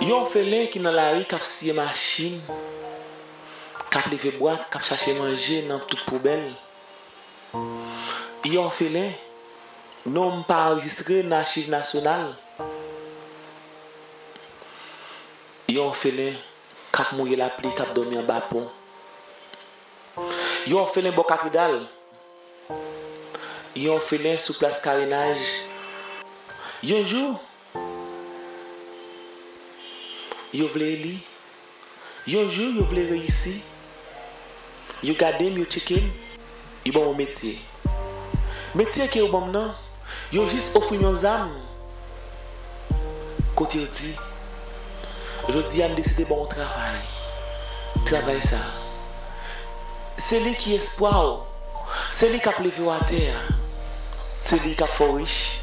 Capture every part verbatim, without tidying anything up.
Yon òfelen ki nan lari k ap siye machin, k ap leve bwat, k ap chache manje nan tout poubèl. Yon òfelen, non m pa anrejistre nan achiv nasyonal. Yon òfelen k ap mouye lapli, k ap dòmi anba pon. Yon òfelen bò katedral. Yon òfelen sou plas karenaj. Yon jou, yo vle eli. Yon jou, yo vle reyisi. Yo gade m, yo tcheke m, yo ban m yon metye. Metye ke yo ban m nan, yo jis ofri m yon zam. Kote yo di, jodi a m deside ba w yon travay. Travay sa, se li ki espwa w. Se li k ap leve w atè a. Se li k ap fè w rich.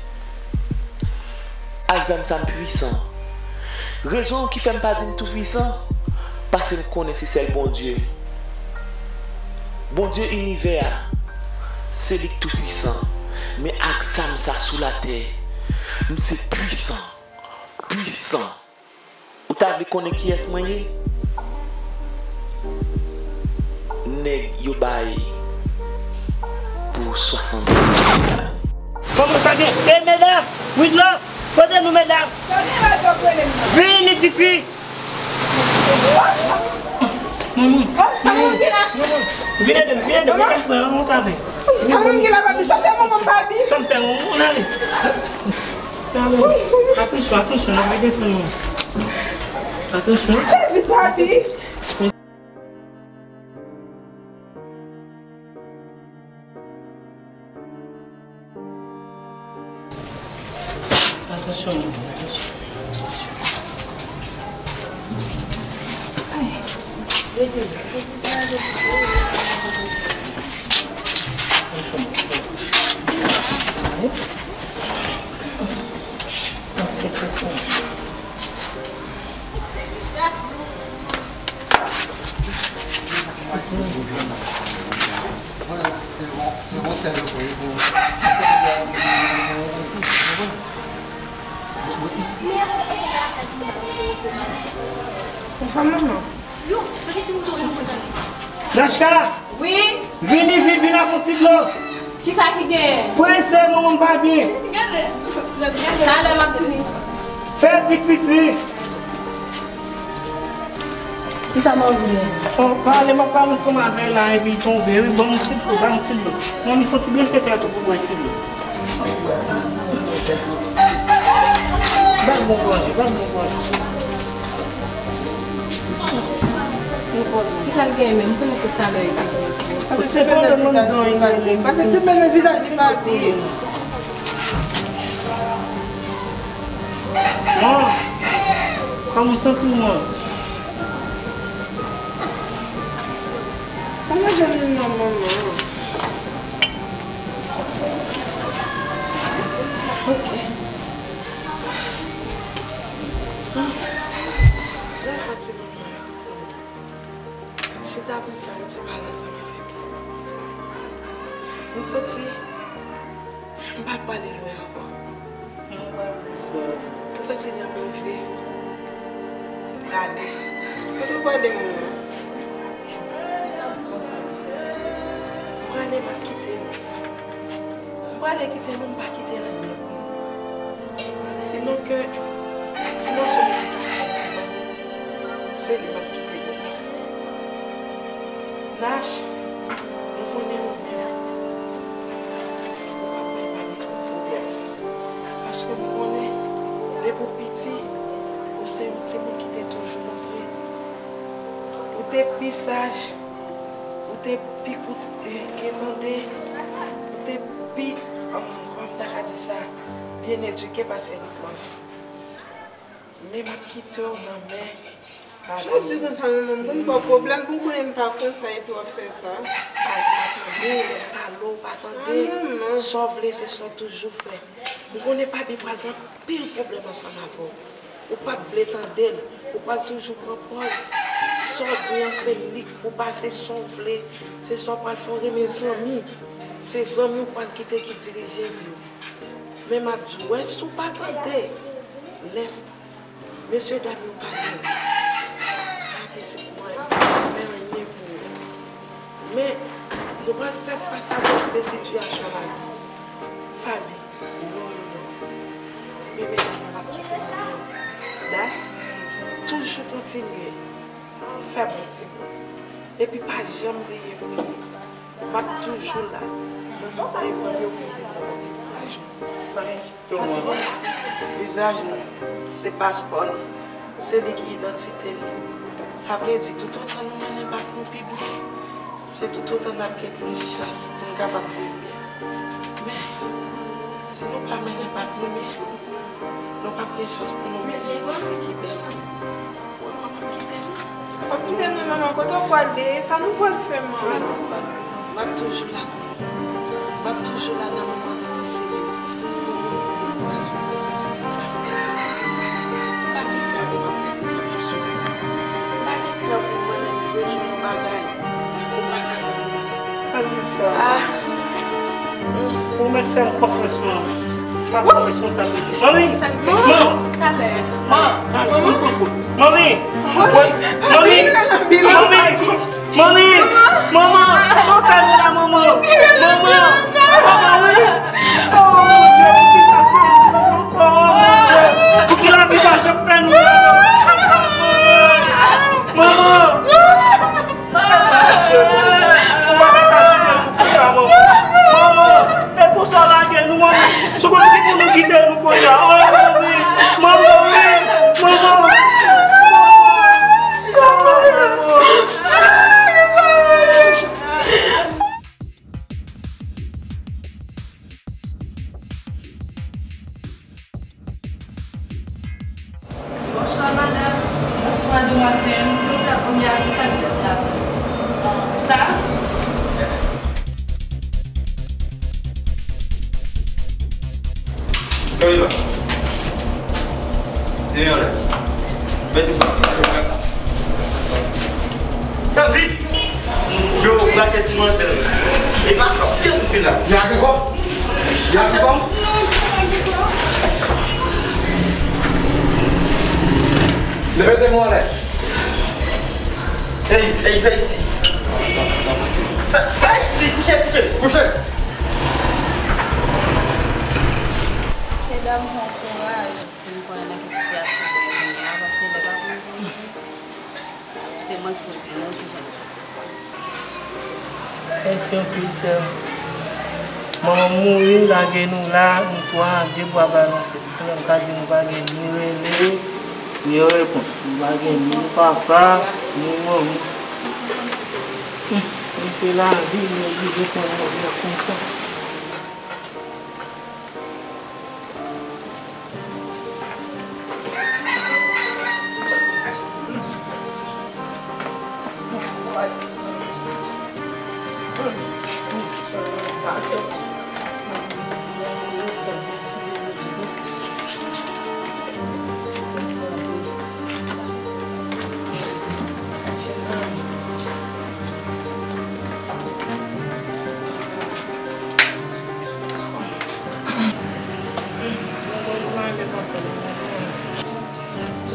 Ak zam sa m pwisan. Rezon ki fè m pa di m tou pwisan, paske m konnen se sèl Bondye. Bondye inivè a, se li k tou pwisan. Men ak zam sa sou latè, m se pwisan. Pwisan. Ou ta vle konnen kiyès mwen ye? Nèg yo bay pou swasanndis la. Kòman sa gen? E medam! Widlò! Kote nou medam? Vini tifi! Manman! Manman! Vini ede m, vini ede m, vini ede m, mwen mwen kave. Sa moun gen la, papi? Sa fè manman m pa bi? Sa m fè manman m ale? Atansyon, atansyon, n ap desann nou. Atansyon. Fè vit, papi. Atansyon, manman, atansyon. Nachka! Wi? Vini vit, vin ak yon ti dlo. Kisa ki genyen? Prese, manman m pa byen. Talè m ap vini. Fè vit, piti. Kisa manmi an? Oh, pale, m ap pale ansanm avè l la, epi l tonbe. Wi, ban m ti dlo, ban m ti dlo. Manmi, fè ti blese tèt ou pou mwen, ti dlo. Ba l bon gorje, ba l bon gorje. Kisa l genyen menm? M konnen tout talè epi. Se pwoblèm nan dan li genyen. Pase ti bèl nan vizaj li, papi. Ah, kòman w santi w, man? Pa manje moun non, manman. Ok. Lè fè ti moun nan yo. Chita pou m fè yon ti pale ansanm avèk ou. M santi m pa pwale lwen ankò. M santi lè m rive, m prale. Kote w prale, manman? M prale, m ap kite nou. M prale kite nou, m pa kite anyen pou nou. Sinon ke, sinon se edikasyon l te ban nou, se li m ap kite pou nou. Nach, m konnen ou menm, ou p ap bay pa gen twòp pwoblèm. Paske m konnen, depi w piti, ou se yon timoun ki te toujou montre ou te pi saj, ou te pi koute, eh, gen tande, ou te pi, um, kòman m ta ka di sa, byen edike pase Ritmòv. Men m ap kite w nan men J di konsa, manman, m konn ba w pwoblèm, pou m konnen m pa konn sa, epi w ap fè sa. Pa, pa tande, lè m pale w, pa tande. Ah, manman. Sa w vle, se sa w toujou fè. M konnen papi pral gen anpil pwoblèm ansanm avè w. Ou p ap vle tande l. Ou pral toujou pran pòz. Sa w di an, se li k pou pase, sa w vle. Se sa w pral fè, w renmen zanmi. Se zanmi w pral kite ki dirije vi w. Men m ap di w, wè, si w pa tande, lè Mesye dam yo pa byen. Ah, pitit mwen, m pa fè anyen pou ou. Men, nou pral fè fas a move sitiyasyon lavi. Faby, non, non, non. Men medam yo p ap kite nan men w. Dach, toujou kontinye fè bon timoun. Epi pa janm bliye priye. M ap toujou la. Nan moman yo panse yo pou vin nan kote kouraj mwen. Vizaj nou, se paspò nou. Se li ki idantite nou. Sa vle di, toutotan nou mennen bak nou pi byen, se toutotan n ap gen plis chans pou n kapab viv byen. Men, si nou pa mennen bak nou byen, nou p ap gen chans pou nou mennen yon fi ki bèl. W ap kite nou? W ap kite nou, manman? Kote w prale? Sa nou pral fè, manman? M ap toujou la pou ou. M ap toujou la nan moman difisil yo. Dekouraje pa. Paske m santi m pa gen kè pou m ap gade jan m ap soufri. M pa gen kè pou mwen menm bezwen yon bagay ou pa ka ban mwen. Pa di sa. Ah. Ou mèt fè m konfyans, man. Pa pran responsabilite. Manmi! Man! Talè. Man! Talè, manmi! Manmi! Manmi! Manmi! Manmi! Manman! Sa w fè nou la, manman? Manman! Manman, wi! Oh, Bondye, poukisa se nou ankò, oh, Bondye? Pouki lavi pa janm fè nou sa, non? Manman! Manman! Manman! Ou pa ta ka kite nou konsa, manman. Manman, e konsa w lage nou, manman. Si w konn ki pou nou kite nou kounye a. Oh, manmi. Manman, wi. Manman. Manman. Bonswa, madanm. Bonswa, demwazèl. Silvouplè, konbyen a nou ka di sa? Sa? Kè vin la. Deyò la. Mete sa. David! Yo, brake sou manzè. E pa kòb, kè nou fè la? Li ak kòb? Li ak kòb? Leve de mwen anlè. Ey, ey, fè isi. Fè, fè isi, kouche, kouche. Kouche. Mesye dam, pran kouraj, paske m konnen nan ki sitiyasyon nou ye kounye a, paske lè pa pou nou, se mwen k pou di nou kijan nou santi. Mèsi anpil, sè m. Manman m mouri, lage nou la, nou twa, de bra balanse. Kounye a m ka di nou pa gen ni rele, ni repons. Nou pa gen ni papa, ni manman. Hum, men se lavi, nou oblije pran lavi a konsa.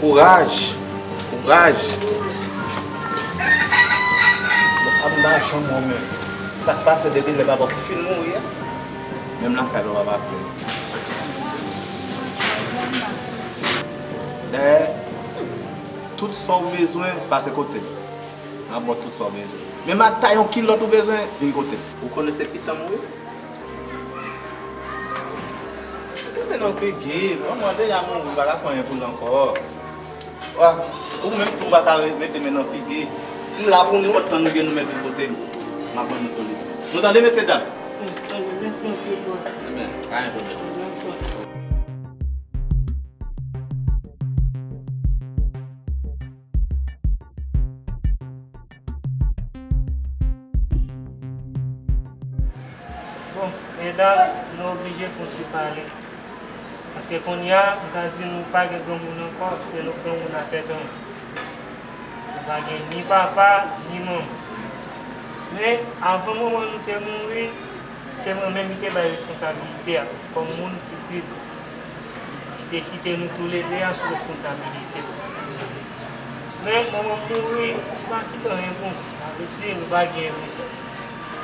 Kouraj! Kouraj! Bon, ap m pa janm wè w menm. Sa k pase depi lè papa w fin mouri a? Menm lakay nou pa pase. Dayè, tout sa w bezwen, pase kote m. M ap ba w tout sa w bezwen. Menm ak tayon kilòt ou bezwen, vin kote m. Ou konnen se pitit mwen ou ye? Mete men nan figi, manman deja mouri, m pa ka fè anyen pou l ankò. Wa, ou menm tou pa ka re-, mete men nan figi. M la pou nou, lòt sa nou gen nou mete kote m. M ap ban nou solisyon. Nou tande, mesye dam? Wi, tande, mèsi anpil, bòs. Ebyen, pa gen pwoblèm. Bon, medam, nou oblije fè yon ti pale. Paske kounye a, m ka di nou pa gen granmoun ankò, se nou granmoun a tèt ann. Nou pa gen ni papa, ni manman. Men, avan manman nou te mouri, se mwen menm ki te bay responsabilite a, kòm moun ki pi gran. Te kite nou toulede a sou responsabilite l. Men, manman m mouri, li pa kite anyen pou nou. Sa vle di, nou pa gen eritay.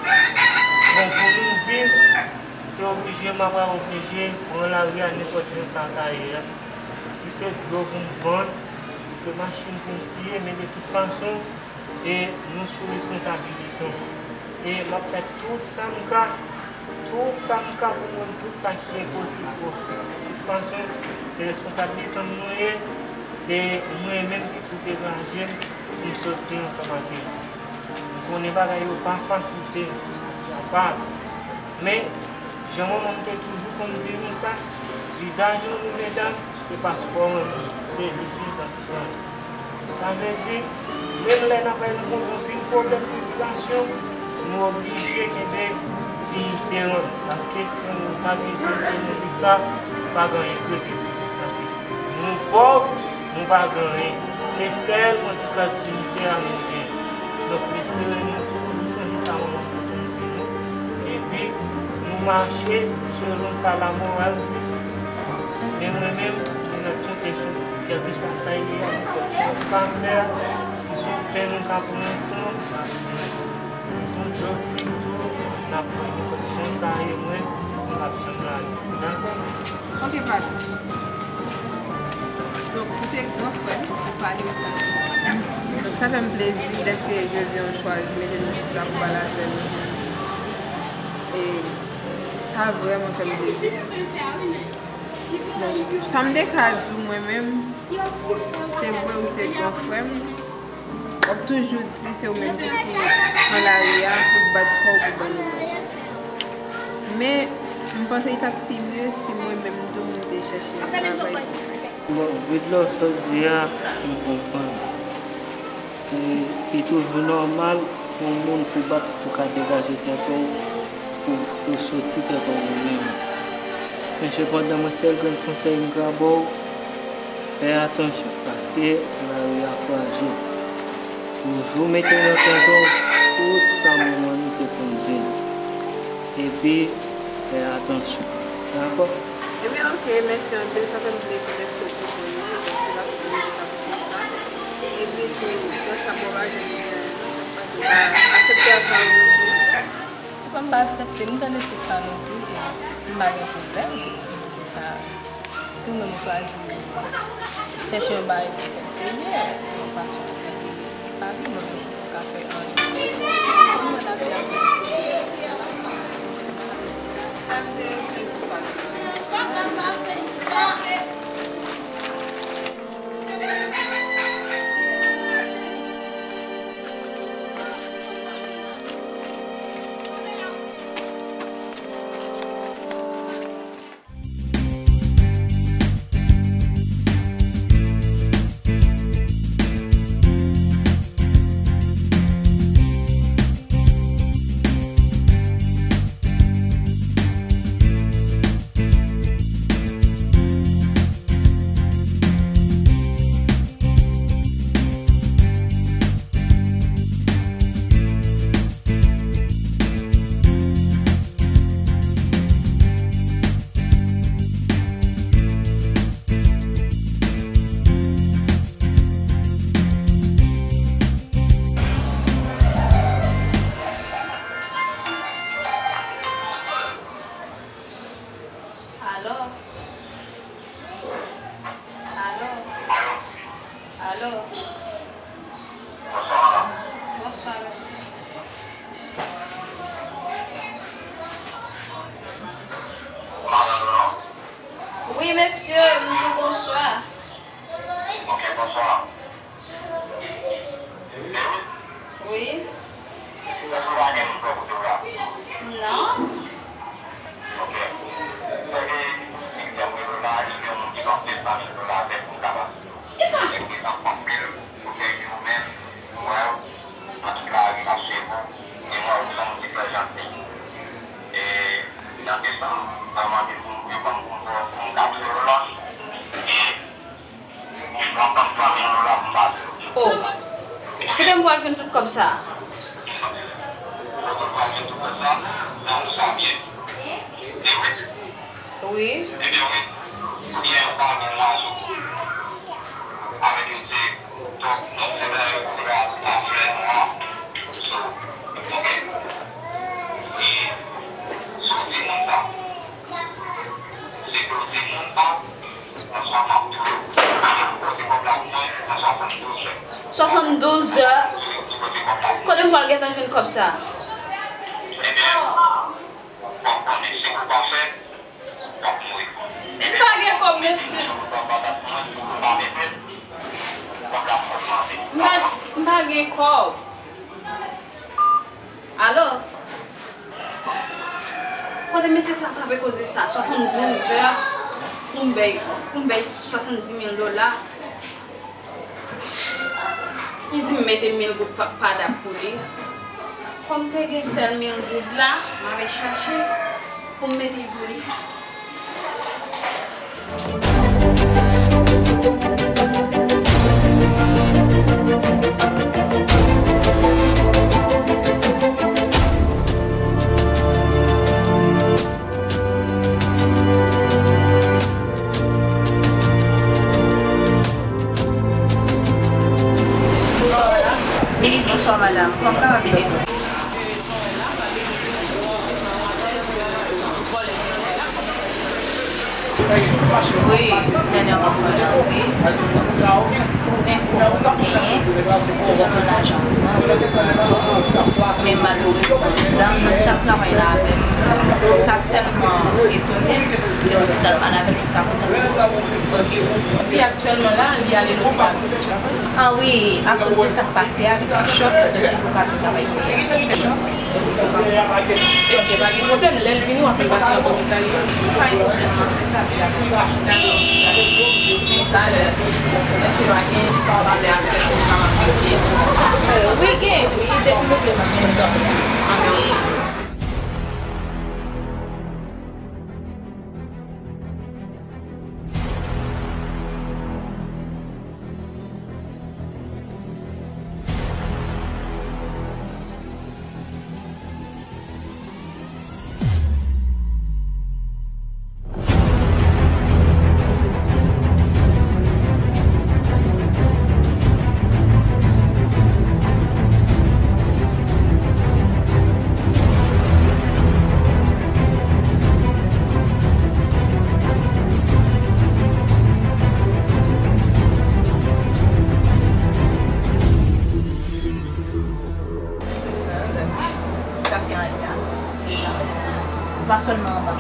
Bon, pou nou viv, se oblije, m ap oblije pran lari a nenpòt jan sa ta ye a. Si se dlo pou m vann, si se machin pou m siye, men de tout fason, e nou sou responsabilite nou. E m ap fè tout sa m ka, tout sa m ka pou m rann tout sa ki enposib posib. De tout fason, se responsabilite m nou ye, se mwen menm ki pou degaje m pou m soti ansanm ak yo. M konnen bagay yo pa fasil, se vre, yo pa. Men, jan manman m te toujou konn di nou sa, vizaj an nou, medam, se paspò an nou, se li ki idantite an nou. Sa vle di, menm lè n ap rankontre anpil pwoblèm, tribilasyon, nou oblije kenbe diyite an nou, paske si nou pa gen diyite nou, viv sa, pa gen anyen k rete pou nou. Paske nou pòv, nou pa gen anyen. Se sèlman ti kras diyite a nou gen. Donk, m espere nou toujou sonje sa manman m te konn di nou. Epi, nou mache selon sa lamoral di. Men mwen menm, mwen ap konte sou nou. Kèlkeswa sa l ye a, nenpòt jan nou ka fè a, si se yon pen nou ka pran ansanm, si se yon djòs sitou, n ap pran. Nenpòt jan sa ye, mwen, m p ap janm lage. Dakò? Ok, pa. Donk, ou se gran frè m, ou pale m. Donk, sa fè m plezi dèske jodi a ou chwazi mete nou chita pou pale avè nou. E sa vrèman fè m plezi. Donk, sa m te ka di w mwen menm, se vre ou se gran frè m, w ap toujou di se ou menm ki pou pran lari a, pou bat kò w pou ban nou kòb. Men, m panse li t ap pi mye si mwen menm tou m te chèche yon travay. Bon, Gridlove, sa w di a, m konprann. E li toujou nòmal pou yon moun pou bat pou ka degaje tèt ou, pou, pou soti tèt ou ou menm. Men sepandan, mwen, sèl grenn konsèy m ka ba w, fè atansyon, paske lari a frajil. Toujou mete nan tèt ou tout sa manman nou te konn di nou. Epi, fè atansyon. Dakò? Ebyen, ok, mèsi anpil. Sa fè m plezi dèske w pwopoze, dèske w ap pwopoze sa pou fè sa. Epi tou, grasa bò pa janm gen anyen, sa k pase, pa aksepte ak sa yo di. Se pa m pa aksepte, m tande tout sa nou di, e m pa gen pwoblèm pou m di sa. Si w menm ou chwazi chèche yon bagay pou w fè, se byen, yon fason pou w viv. Pa vin mwen menm pou w ka fè anyen. Pou mwen, lavi a kòmanse. Alo? Alo? Alo? Bonswa, madam. Bonswa, mesye. Ou pa tande non? Wi, mesye, m di w bonswa. Ok, bonswa. Wi. Èske w pa gen moun bò kote w la? Non. Ok. Èske yon moun ki panse sa mil dola avèk ou kapab? Kisa? Èske w pa panse l pou fè di ou menm, ou wè, antre lari ap sèvi w, e mwen ou se yon moun ki trè janti. E nan desanm, mwen mande pou m, pou m, pou m, pou m ka fè w la. E Oh. Kote m pral jwenn tout kòb sa a? Wi. Byen, ou pa gen lajan. Avèk yo se, donk, donk, se bagay yo, se bagay pa frè nwa. So, ok. E, sou timoun sa, se pou timoun sa, ansanm ak tou, pote kòb la pou mwen, nan swasanndouz zè. Swasanndouz zè? Kote m pral gentan jwenn kòb sa? Ebyen, w ap konnen, si ou pa fè, w ap mouri. M pa gen kòb, mesye. M pa, m pa gen kòb. Alo? Kote mesye sa t ap koze sa? Swasanndouz zè pou m bay, pou m bay swasanndis mil dola. Li di m mete mil goud pa, pa dap pou li. Kòm te gen sèl mil goud la, m ale chache pou m mete pou li. Wi, bonswa, madanm. Kòman m kapab ede nou? Wi, dènyèman m antre. Pou enfo m genyen, se sèlman lajan. Men malerezman, dam nan ki t ap travay la avè m, sa tèlman etone m, se mwen ki t al pale avè l jiska prezan. Li aktyèlman la, li ale lopital. Ah wi, akoz de sa k pase a, li sou chòk, donk li poko vin travay kounye a. Ebyen, pa gen pwoblèm, lè l vini, w a fè l pase nan komisarya. Pa gen pwoblèm, m ap fè sa deja. Dakò. Men talè, èske pa gen sis san lè apre pou m kapab vin byen? Wi, gen, wi, depi nou vle m ap vin. Biznis nan, sa se anlè a, deja. Ou pa sèlman anba.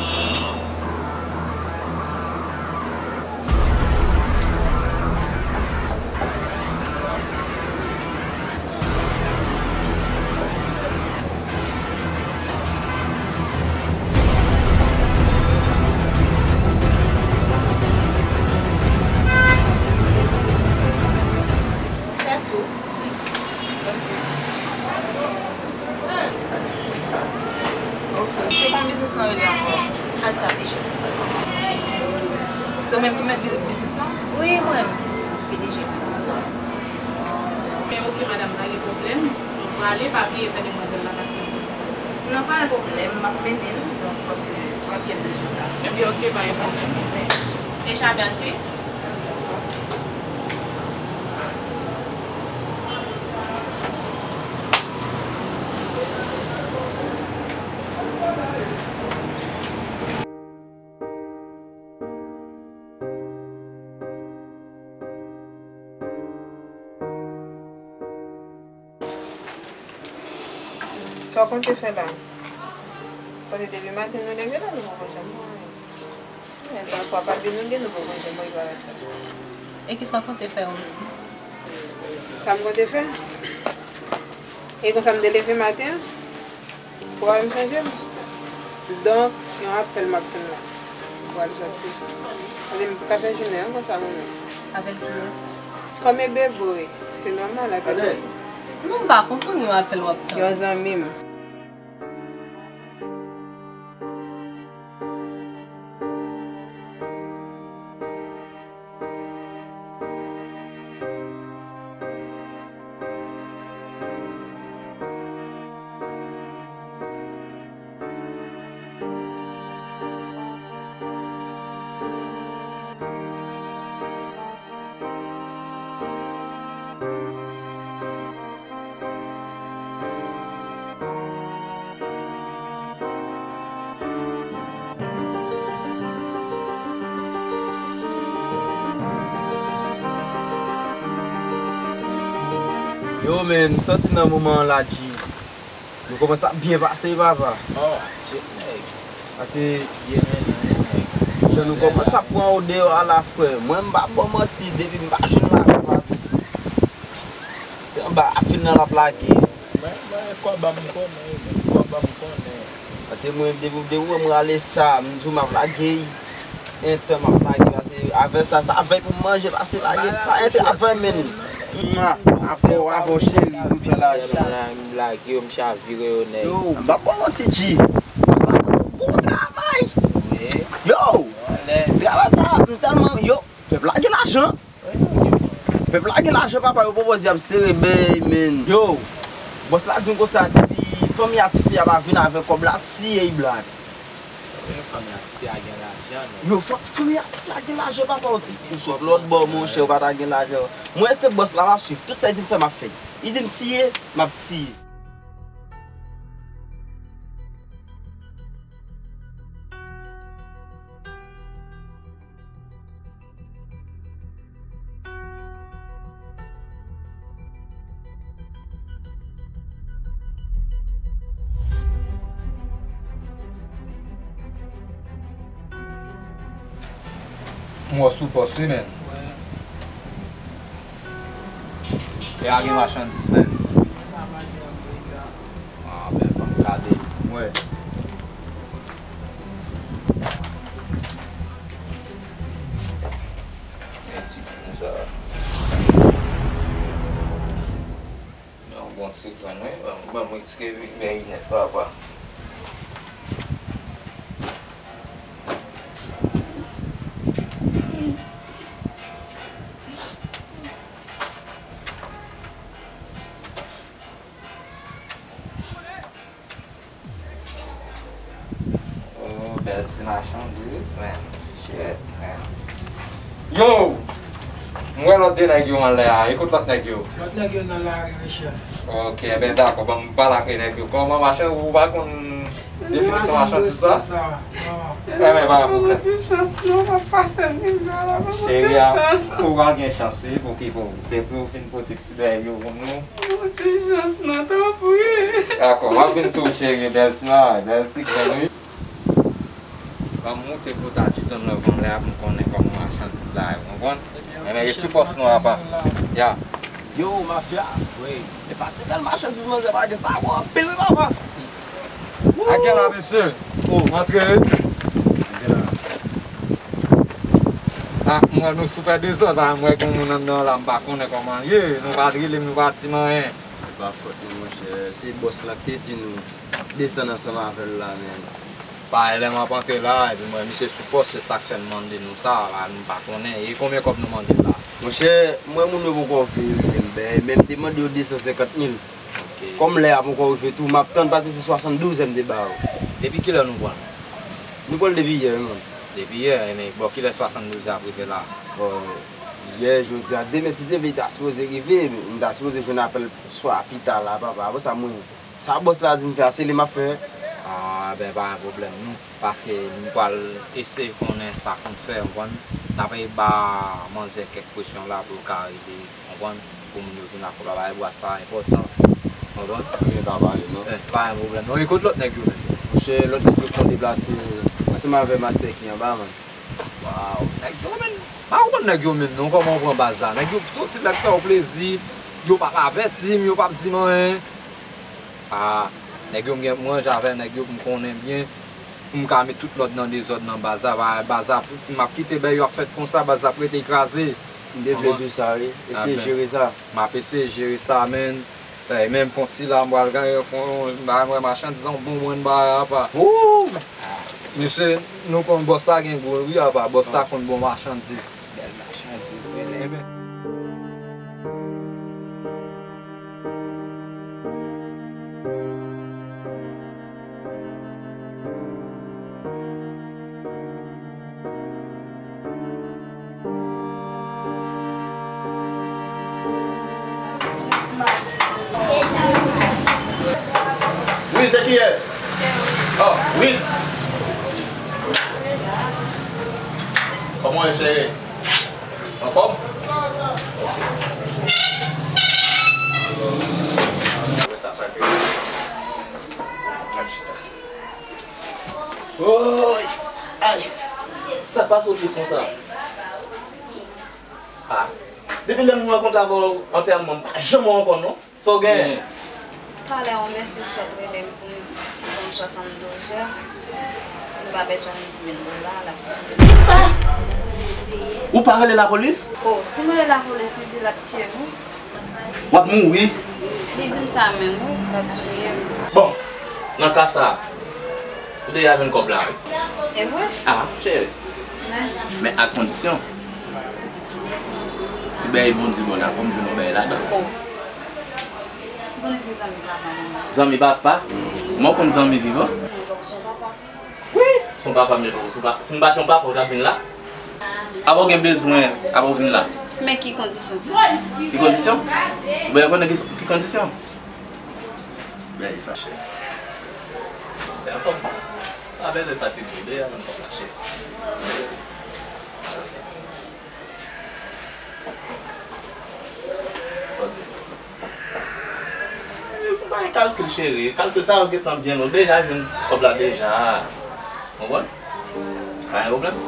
Se tou. Ok. Se kòman biznis lan rele ankò? Alta Fashion. Se ou menm ki mèt bi-, biznis lan? Wi, mwen menm ki P D G biznis lan. Men ok, madanm, pa gen pwoblèm. Nou prale, pa bliye fè demwazèl la pase nan biznis lan. Non, pa gen pwoblèm, m ap mennen l, donk, paske mwen menm ki bezwen sa. Ebyen, ok, pa gen pwoblèm. Deja, mèsi. Sa w konte fè la? Paske depi maten nou leve la, nou poko janm wè anyen. Men sa fwa pa vin nou gen, nou poko janm wè bagay sa. E kisa w konte fè ou menm? Sa m konte fè? E konsa m te leve maten an. Ou pa wè m chanje m? Donk, yon apèl m ap tann la. Pou al sòti. Paske m p ka fè jounen an konsa mwen menm. Apèl kiyès? Kòm e Beboue, se nòmal apèl li. Non, m pa konprann yon apèl w ap tann. Yon zanmi m. Yo, men, m santi nan moman an la, G, nou kòmanse ap byen pase, papa. Oh, shit, nèg. Pase, byen mennen, nèg. Jan nou kòmanse ap pran w deyò a la, frè. Mwen, m pa ba w manti, depi m pa jwenn lavi, papa. Se anba a fin nan l ap lage. Mwen, mwen, kòb a m konnen, wi, men kòb a m konnen. Pase mwen, depi, depi w wè m rale sa, m di w m ap lage, entan m ap lage, pase avè sa, sa vèy pou m manje, pase lage, pa enterese avè m, men. Mwa, avè w, avè w, cheri, pou m fè lajan. M lage yo, m chavire yo, nèg. Yo, m p ap ba w manti, G. Sa ban nou gwo travay. Wi. Yo, travay sa, m tèlman, yo, pèp la gen lajan. Pèp la gen lajan, papa, yo pwopoze ap sere bèy, men. Yo, bòs la di m konsa, depi fanmi a tifi a pa vin avè kòb la, tiye y, blak. Fanmi a tifi a gen lajan, non. Yo, fanmi a tifi a gen lajan, papa, yo tifi, ou sot lòt bò, monchè, ou pa ta gen lajan. Mwen, se bòs la m ap swiv, tout sa l di m fè, m ap fè. Li di m tiye, m ap tiye. M wè w sou pòs wi, men. E a gen machandiz, men. Ah, men, ban m gade. M wè. Men ti grenn sa. Men yon bon ti grenn, wi. Ban m, ban m retire vin bèy nèt, papa. Oh, bèl ti machandiz, man. Shit, man. Yo! M wè lòt de nèg yo anlè a. E kot lòt nèg yo? Lòt nèg yo nan lari wi, chèf. Ok, enben dakò. Ban m pale ak nèg yo. Kòman machann, ou pa konn definisyon machandiz sa? Enben pa gen pwoblèm. Cheri a, ou pral gen chans wi, pou ki pou. Depi ou fin pote ti bèy yo pou nou. Mwen ti chans non, tanpri. Dakò, m ap vin sou ou, cheri, bèl ti bagay, bèl ti grenn, wi. Ban m moute pou ta di ton love anlè a pou m konnen kòman machandiz la ye, ou konprann? Enben, e ti pòs nou apa. Ya. Yo, mafya. Wi. E pa ti bèl machandiz manzè pa gen sa bon anpil, wi, papa. A gen la, mesye. Oh. Antre. A gen la. Ah, m wè nou sou fè dezòd la, m wè gen moun anndan la, m pa konnen kòman l ye. Nou pa dril m, nou pa di m anyen. Se pa fòt nou, monchè. Se bòs la ki te di nou desann ansanm avè l la, men. Paske lè m ap antre la, epi m wè misye sou pòs, se sa k fè m mande nou sa, la, nou pa konnen. E konbyen kòb nou mande l la? Monchè, m wè moun yo poko rive rele m, men, men m te mande yo de san senkant mil. Ok. Kòm lè a poko rive tou, m ap tann, pase se swasanndouz m te ba yo. Depi kilè nou pran l? Nou pran l depi yè, wi, man. Depi yè, enben, bò kilè swasanndouz ap rive la? Bon, yè, jodi a, demen, si Dye vle, li ta sipoze rive, m ta sipoze jwenn apèl swa pita la, papa. Apre sa, mwen, sa bòs la di m fè a, se li m ap fè. Ah, ben, pa gen pwoblèm, non. Paske nou pral eseye konnen sa konn fè, ou konprann? N ap ba manzè kèk presyon la pou l ka rele, ou konprann? Pou moun yo vin ak kòb la, bagay bwa sa enpòtan. Ou konprann? Men pa pale, non. Eh, pa gen pwoblèm, non. E kot lòt nèg yo menm? Monchè, lòt nèg yo fon deplase ansanm avè mastè ki anba, man. Waw, nèg yo menm, pa konprann nèg yo menm non, kòman w pran baz la? Nèg yo soti la fè w plezi, yo pa t avèti m, yo pa t di m anyen. Ah, nèg yo m gen, m ranje avè nèg yo pou m konnen byen, pou m ka met tout lòd nan dezòd nan baz la. Ba-, baz la, si m ap kite bèy yo ap fèt konsa, baz la ap rete kraze. M te vle di w sa, wi. Eseye jere sa. M ap eseye jere sa, men. Ey, men m fon ti la, m pral gade, fon, m pa wè machandiz an bon mwen ba a pa. Wouw! Mesye, nou konn bòs sa gen gwo ri a pa, bòs sa konn bon machandiz. Bèl machandiz, wi, nèg. Enben. Wi, se kiyès? Se ou. Oh, wi. Kòman w ye, cheri? Anfòm? Ok. Sou kesyon sa. Ah. Depi lè m rankontre avè w antèman, m pa janm wè w ankò non. Sa w genyen? Talè yon mesye sot rele m pou m, pou m swasanndouze è. Si m pa bezwen di mil dola, l ap tiye m. Kisa? Ou pa rele lapolis? Oh, si m rele lapolis, li di l ap tiye m, wi. W ap mouri. Li di m sa menm, wi, l ap tiye m. Bon, nan ka sa, ou deja jwenn kòb la, wi. E vre? Ah, cheri. Mèsi. Men ak kondisyon. Ti bèy Bondye bon la, fò m jwenn yon bèy ladan. Oh. Ou konnen se zanmi papa mwen. Zanmi papa? Mwen konn zanmi vivan. Donk se yon papa. Wi, se yon papa m ye pou ou. Si w pa, si m pa t yon papa, ou t ap vin la? Apa w gen bezwen, apa w vin la? Men ki kondisyon sa? Ki kondisyon? Ou bezwen konnen ki, ki kondisyon? Ti bèy sa, chè. Lè anfòm, pa bezwen fatige, deja nan kòb la, chè. Ou bay kalkil, cheri. Kalkil sa yo gentan byen, ou deja jwenn kòb la deja. Konprann? Pa gen pwoblèm.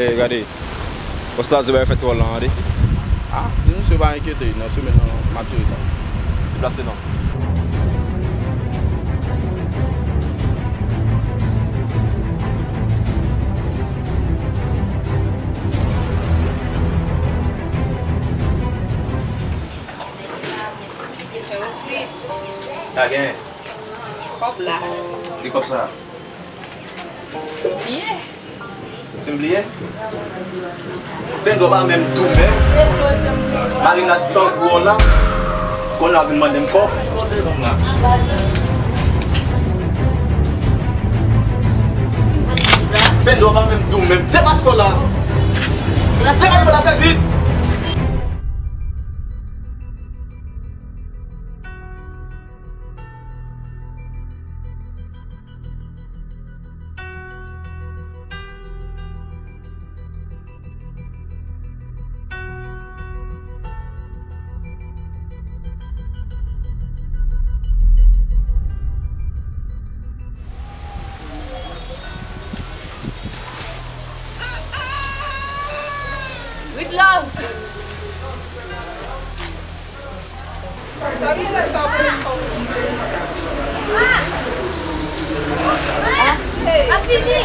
Ey, gade. Bòs la di bagay fèt twò lan an, de. Ah, di misye pa enkyete, nan semèn nan, m ap jere sa. Deplase non. Mesye Wilfrid. Sa gen? Kòb la. Ki kòb sa? Bliye. Si m bliye? Pendo pa menm tou menm. Marinad san gwo la. Kounye a vin mande m kòb. Pendo pa menm tou menm. Demaske w la. Demaske w la, fè vit. With love. Ah, a fini.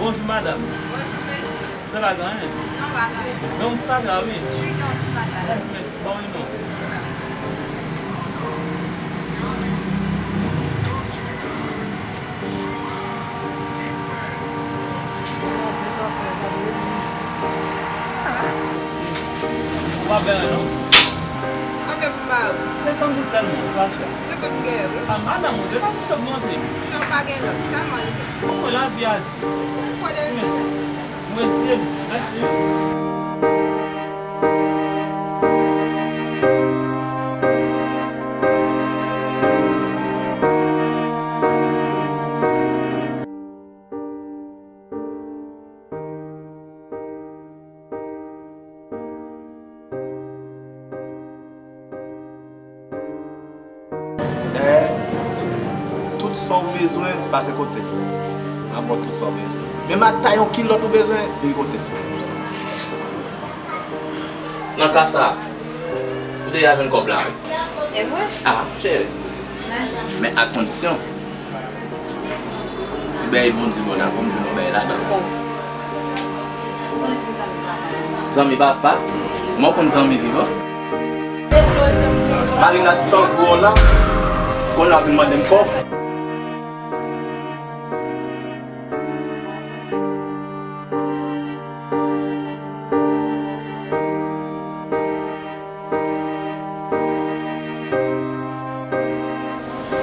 Bonjou, madanm. Bonjou, mesye. Sa pa gen anyen? Non, pa gen anyen. Men yon ti bagay, wi. Wi, gen yon ti bagay. Bon, wi, non. Ou pa bèl, non? Anben pou ba ou. Senkant goud sèlman, pa chè. Senkant goud, wi. A, madanm, ou te ka plis ogmante. Non, pa gen lòt, sèlman li. Bon, lavi a di. Ou konnen. Mwen eseye, mèsi. Dayè, tout sa w bezwen, pase kote m. M ap ba w tout sa w bezwen. Menm ata yon kilòt ou bezwen, vin kote m. Nan ka sa a, ou deja jwenn kòb la, wi. E vre? A, cheri. Mèsi. Men a kondisyon, ti bèy Bondye ba w la, fò m jwenn yon bèy ladan. Bon. Ou konnen se zanmi papa m. Zanmi papa? Mwen konn zanmi vivan. Marinad san gwo la, kounye a vin mande m kòb.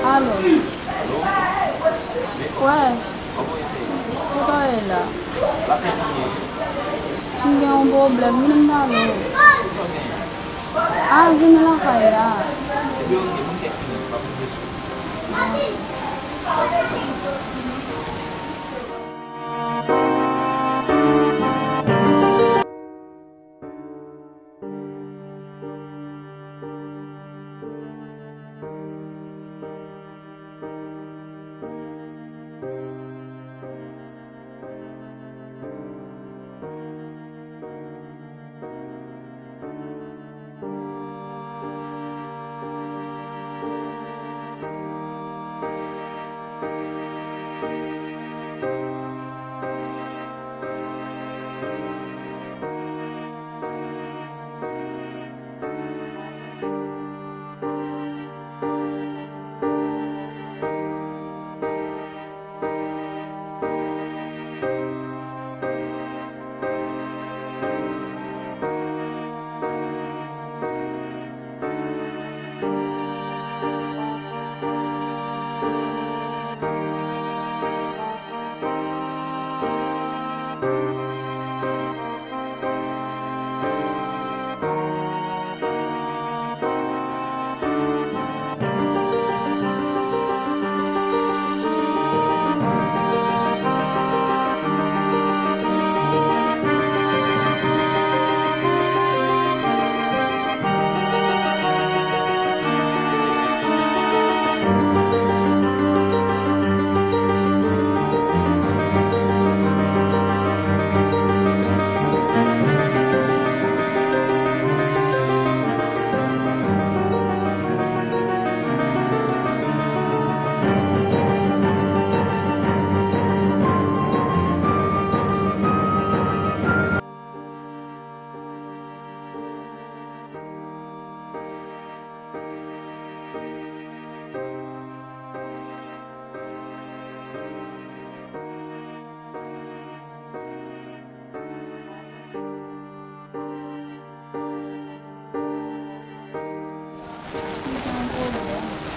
Alo. Alo? Wèch. Kòman w ye? Kote w ye la? M gen yon pwoblèm, vin m pale w. Kisa w gen? A, vin lakay la. Ebyen, oke, ban m kèk minit, m ap rive sou ou.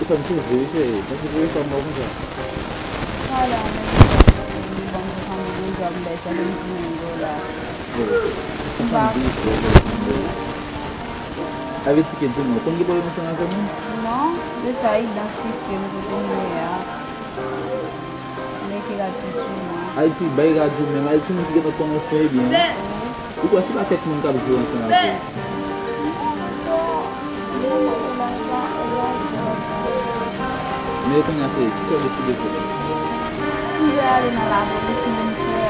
Ou fè m souzi, wi, cheri. Paske pou ou fè m mò konsa. Talè a, mwen di sa, li ban m swasanndis goud, m bay swasanndis mil dola. Wi. M pa... Swasanndis goud, swasanndis goud. Sa vle di ke di mwen, ou konn gen pwoblèm ansanm avè m, wi? Non, se sa idantifye m kote m ye a. Mete rad sou mwen. Ayiti, bay rad ou menm. Ayiti, moun ki gentan konnen w fè byen. Ou kwè se pa kèk moun k ap jwe ansanm avè w? Men kounye a, cheri, kisa w deside fè? M vle ale nan lapolis menm, frè.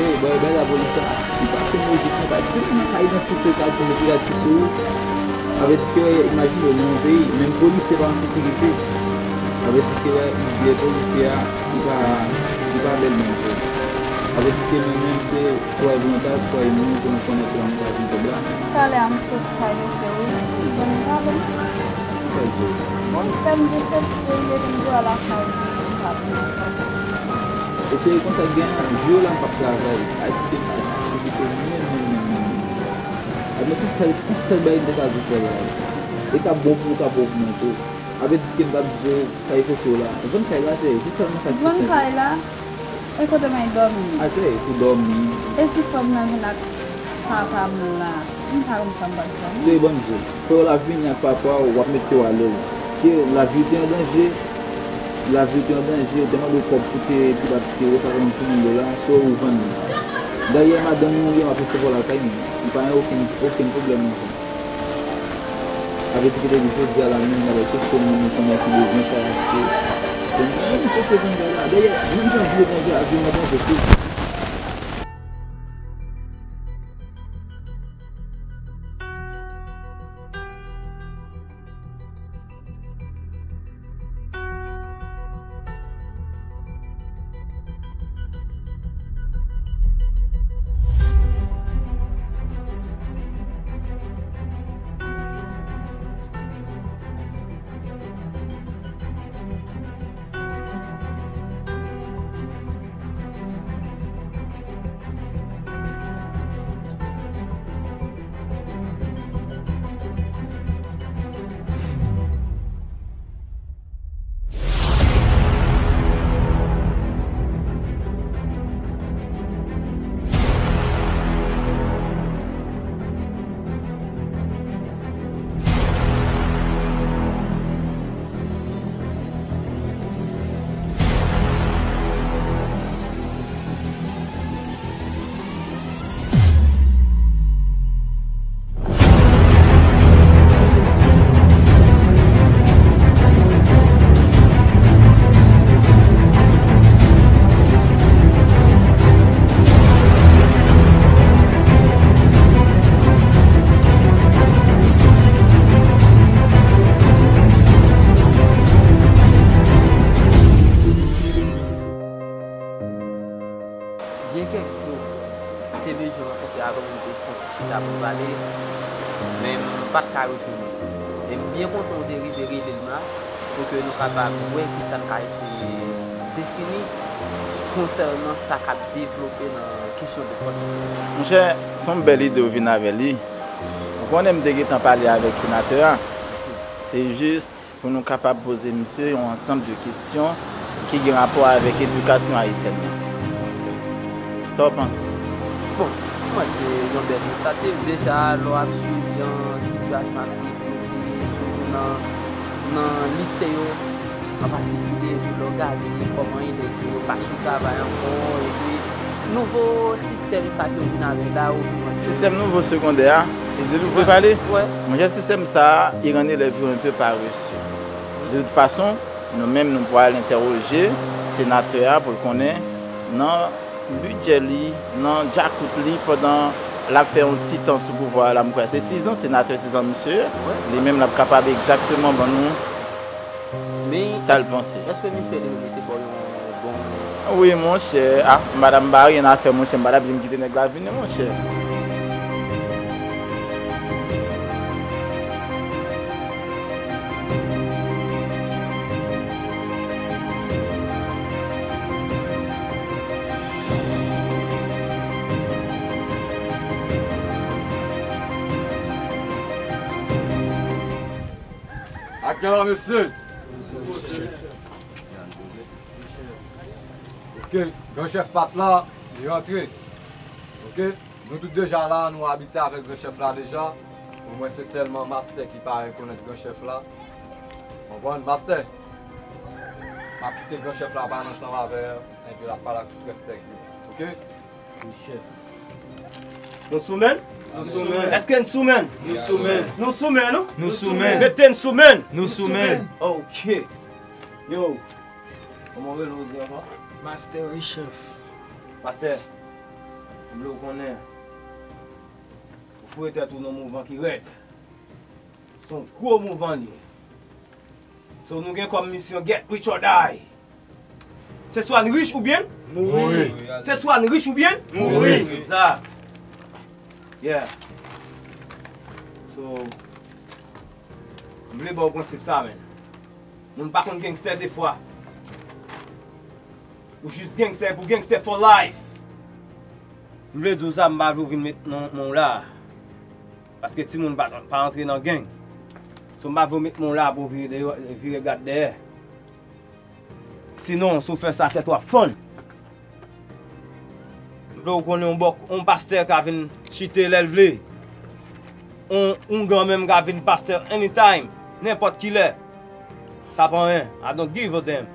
Ey, bòy, bay lapolis la. Li pa fè mizik non, pa. Si moun nan ka idantifye w, ka di mete rad sou ou, sa vle di ke, imajine w nan yon peyi, menm polisye pa an sekirite. Sa vle di ke, vye polisye a, li pa, li pa bèl menm vre. Avètike mwen menm se swa e volonta, swa e mouri pou nou konèt la nou ka jwenn kòb la. Talè a m sot kay mesye wi, m konn pale. Kisa l di w? Bon, sè m di se pou l mete m dwè lakay li, m pa vin lakay li. Mesye, e konsa k gen an, jou la m p ap travay. Avètike m, avètike mwen menm, menm, menm, menm. Avètike se sèl, se sèl bagay m te ka di w fè la. E k ap bon pou ou, k ap bon pou mwen tou. Avètike m t ap di w kay kote w la. Vann kay la, cheri, se sèlman sa k pi senp. Vann kay la? E kote m ap dòmi? A, cheri, pou dòmi. E si frè m nan vin ak papa m la? M pa konn sa m pral fè, non. Cheri, ban m di w. Frè w la vini ak papa w, w ap mete yo alèz. Ke lavi w te an danje, lavi w te an danje, yo te mande w kòb pou te, pou t ap tire, sa konn timoun yo la, so ou vann li. Dayè, madanm ou, m ap resevwa w lakay mwen. M pa gen okenn, okenn pwoblèm nan sa. Avètike te di jodi a la menm, n ap al chèche moun nou konnen ki bezwen sa achte. Bon, nou chèche vann kay la. Dayè, menm jan vye vann kay la, vye vann kay la tou. Gen kèk jou, m te bezwen rankontre avè w, m te fè yon ti chita pou n pale, men m pa t ka rejwenn ou. E m byen kontan w te rive rele m la, pou ke nou kapab wè kisa n ka eseye defini konsènan sa k ap devlope nan kesyon de kòd. Monchè, se yon bèl ide w vin avè li. Ou konnen m te gentan pale avèk senatè a. Se jis pou nou kapab poze misye yon ansanm de kesyon ki gen rapò avèk edikasyon ayisyèn nan. Sa w panse? Bon, pou mwen se yon bèl konstate. Deja, lè w ap swiv jan sitiyasyon ap devlope, sitou nan, nan lise yo, an patikilye, epi lè w gade kòman elèv yo pa sou travay ankò, epi nouvo sistèm sa ke yo vin avèk la, ou vin wè ke sistèm nouvo segondè a, se de nouvo pale. Wè. Monchè, sistèm sa a, i rann elèv yo un peu paresseux. De tout fason, nou menm, nou pral entèwoje senatè a pou l konnen nan bidjè li, nan djakout li, pandan l ap fè yon ti tan sou pouvwa a la, m kwè se sizan, senatè sizan misye ye. Wi. Li menm l ap kapab egzakteman ban nou sa l panse. Men èske misye li menm li te ba w yon bon... Wi, monchè. A, madanm, m pa gen afè, monchè, m pa t ap janm kite nèg la vini, monchè. Aktè la, mesye. Ok, gran chèf pa t la, li rantre. Ok, nou tout deja la, nou abitye avèk gran chèf la deja. Pou mwen, se sèlman mastè ki pa rekonèt gran chèf la. Konprann, mastè? M ap kite gran chèf la pale ansanm avè l, epi l ap pale ak tout rès nèg yo. Ok? Wi, chèf. Nou sou men? Nou sou men. Èske n sou men? Nou sou men. Nou sou men, non? Nou sou men. Mete n sou men. Nou sou men. Ok. Yo. Kòman w rele w di ankò? Mastè, wi, chèf. Mastè, m vle w konnen, ou foure tèt ou nan mouvan ki rèd. Se yon gwo mouvan li ye. So, nou gen kòm misyon get rich or die. Se swa n rich oubyen mouri. Se swa n rich oubyen mouri. Sa. Yeah. So, m vle ba w prensip sa, men. Moun pa konn gangster de fwa. Ou jis gangster pou gangster for life. M vle di w sa, m pa vle w vin met men w la. Paske timoun pa, pa antre nan gang. So, m pa vle w met men w la pou w vire deyò, vire gad dèyè. Sinon, si w fè sa, tèt w ap fann. M vle w konnen yon bòk, yon pastè ka vin chite lè l vle. Yon, yon ougan menm ka vin pastè anytime, nenpòt kilè. Sa pa anyen. I don't give a damn.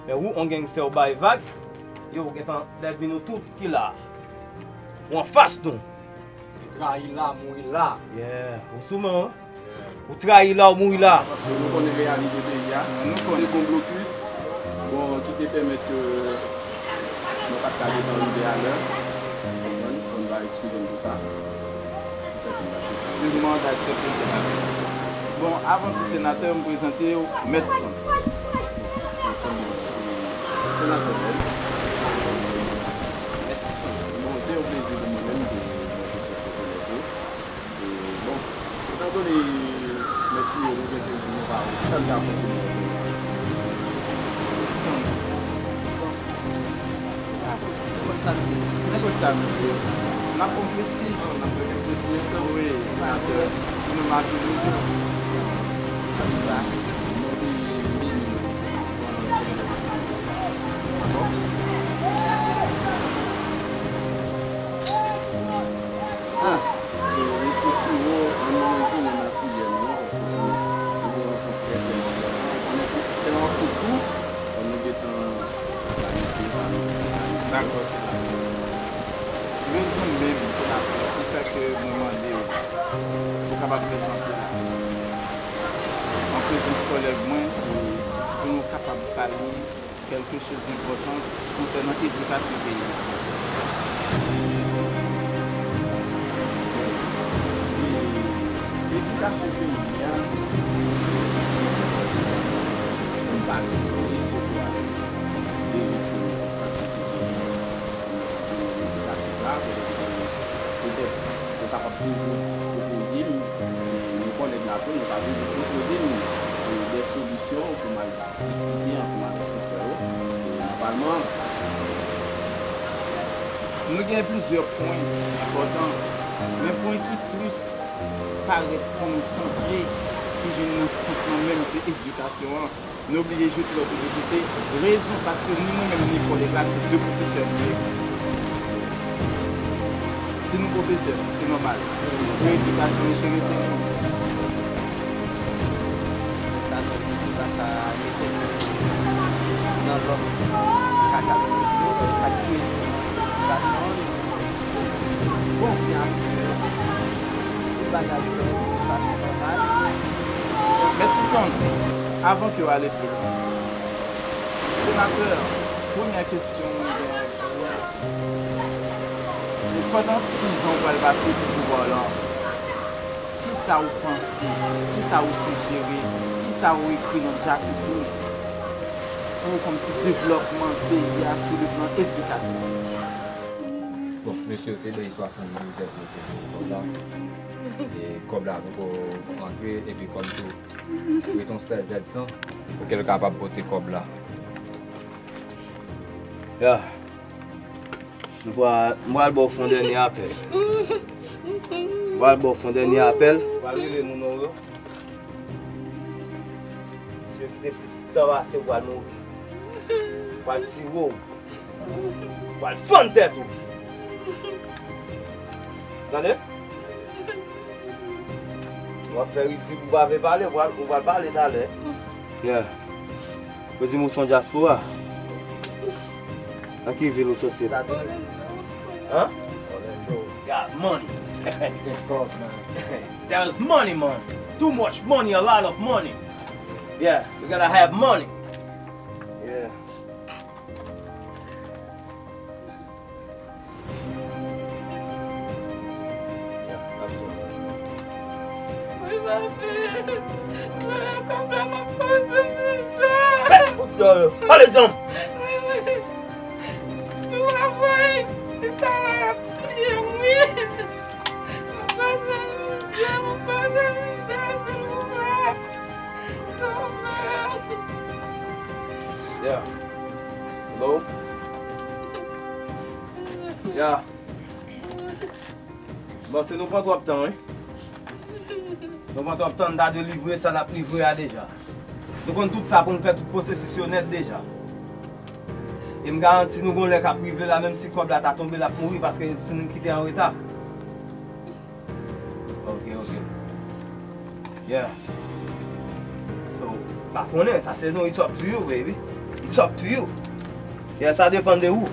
Men ou, yon gangster, ou bay vag, yo, ou gentan dèbi nou tout ki la. Ou anfas nou. Li trayi la, mouri la. Yeah. Ou sou men w, wi. Ou trayi la, ou mouri la. Paske nou konnen reyalite peyi a. Nou konnen gon blokis, bon, ki te pèmèt ke nou pa t ka gentan rive alè. Konprann? Fò n va eskize m pou sa. Pou fè konn bagay. Demann aksepte senatè. Bon, avan tout senatè, m prezante w Mèt Son. Mèt Son, bon, se senatè bèl. Bon, se yon plezi pou mwen menm de, de, de, de, de, de, de, E, bon, etan done, mèt Siyo, nou gen plezi nou pa wè, sa n ka kontinye ansanm? Son. Nenpòt sa nou deside. Nenpòt sa nou vle. N ap fè yon prestij. N ap fè yon prestij ansanm. Wi, senatè. Pou nou make nou tou. Ann va. Nou te vini. Bon. Ah, e, mesye Siwo, ann nou retounen nan sijè nou an, paske nou, nou gen yon kont trè, trè enpòtan. Konnen ke tè an fout tou, fò nou gentan planifye sa nou. Dakò, senatè. Rezon menm, senatè, ki fè ke mwen mande w, pou w kapab prezante la. An prezans kòlèg mwen, pou, pou nou kapab pale kèlke choz enpòtan konsènan edikasyon peyi a. E edikasyon peyi a, nou pa bezwen, sitou avèk de jèn ki nan sitiyasyon ki gen nan edikasyon sa, petèt, petèt, yo kapab toujou pwopoze m, men nou kòlèg la tou, nou ka toujou pwopoze m, e, de solisyon pou m al diskite ansanm avèk tout frè yo, e, nan palman an. Nou gen plizyè pwen enpòtan, men pwen ki plis parèt pou nou santre, ki vin nan sant nan menm, se edikasyon an. Nou oblije jete lòt yo de kote. Rezon, paske ni mwen menm, ni kòlèg la, se de pwofesè nou ye. Si nou pwofesè, se nòmal. Pou edikasyon enterese nou. Men sa, nou oblije pa ka mete nou nan lòt kategori yo, sa ki edikasyon an, bon, se aspè yon bagay ki fè yon fason nòmal. Mèt Tison, avan ke w ale pi lwen, senatè, premyè kesyon mwen genyen pou ou, pandan sis an w pral pase sou pouvwa w la, kisa w panse, kisa w sijere, kisa w ekri nan dyakout ou pou kòmsi devlòpman peyi a sou le plan edikatif? Bon, mesye yo te bay swasanndiz èd pou yo te jwenn kòb la. E kòb la poko antre, epi kòb tou ret yon sèz èdtan pou ke l kapab pote kòb la. Ya. M pral, m pral ba w fon dènye apèl. M pral ba w fon dènye apèl. M pral rele moun ou yo. Misye ki te plis tan pase w pral mouri. Pral tire w. Pral fann tèt ou. Tande? W ap fè rizib, ou pa vle pale, ou pral, ou pral pale talè. Yeah. Yo di m ou se yon dyaspora. Nan ki vil ou soti? Etazini. Hein? Orlando. Got money. Get broke, man. There is money, man. Too much money, a lot of money. Yeah, we gotta have money. Yeah. Wi, papi. Mwen, kòb la, m ap poze m sa. Fè kout dòl. Pale djanm. Wi, Hello? Ya. Bon, se nou pran twòp tan, wi. Nou pran twòp tan, n ta dwe livre sa n ap livre a deja. Nou konn tout sa pou n fè tout pwosesis yo nèt deja. E m garanti nou gon lè k ap rive la, menm si kòb la ta tonbe, l ap mouri paske si nou kite an reta. Ok, ok. Yeah. So, pa konnen, sa se nou, it's up to you, baby. It's up to you. Yeah, sa depann de ou.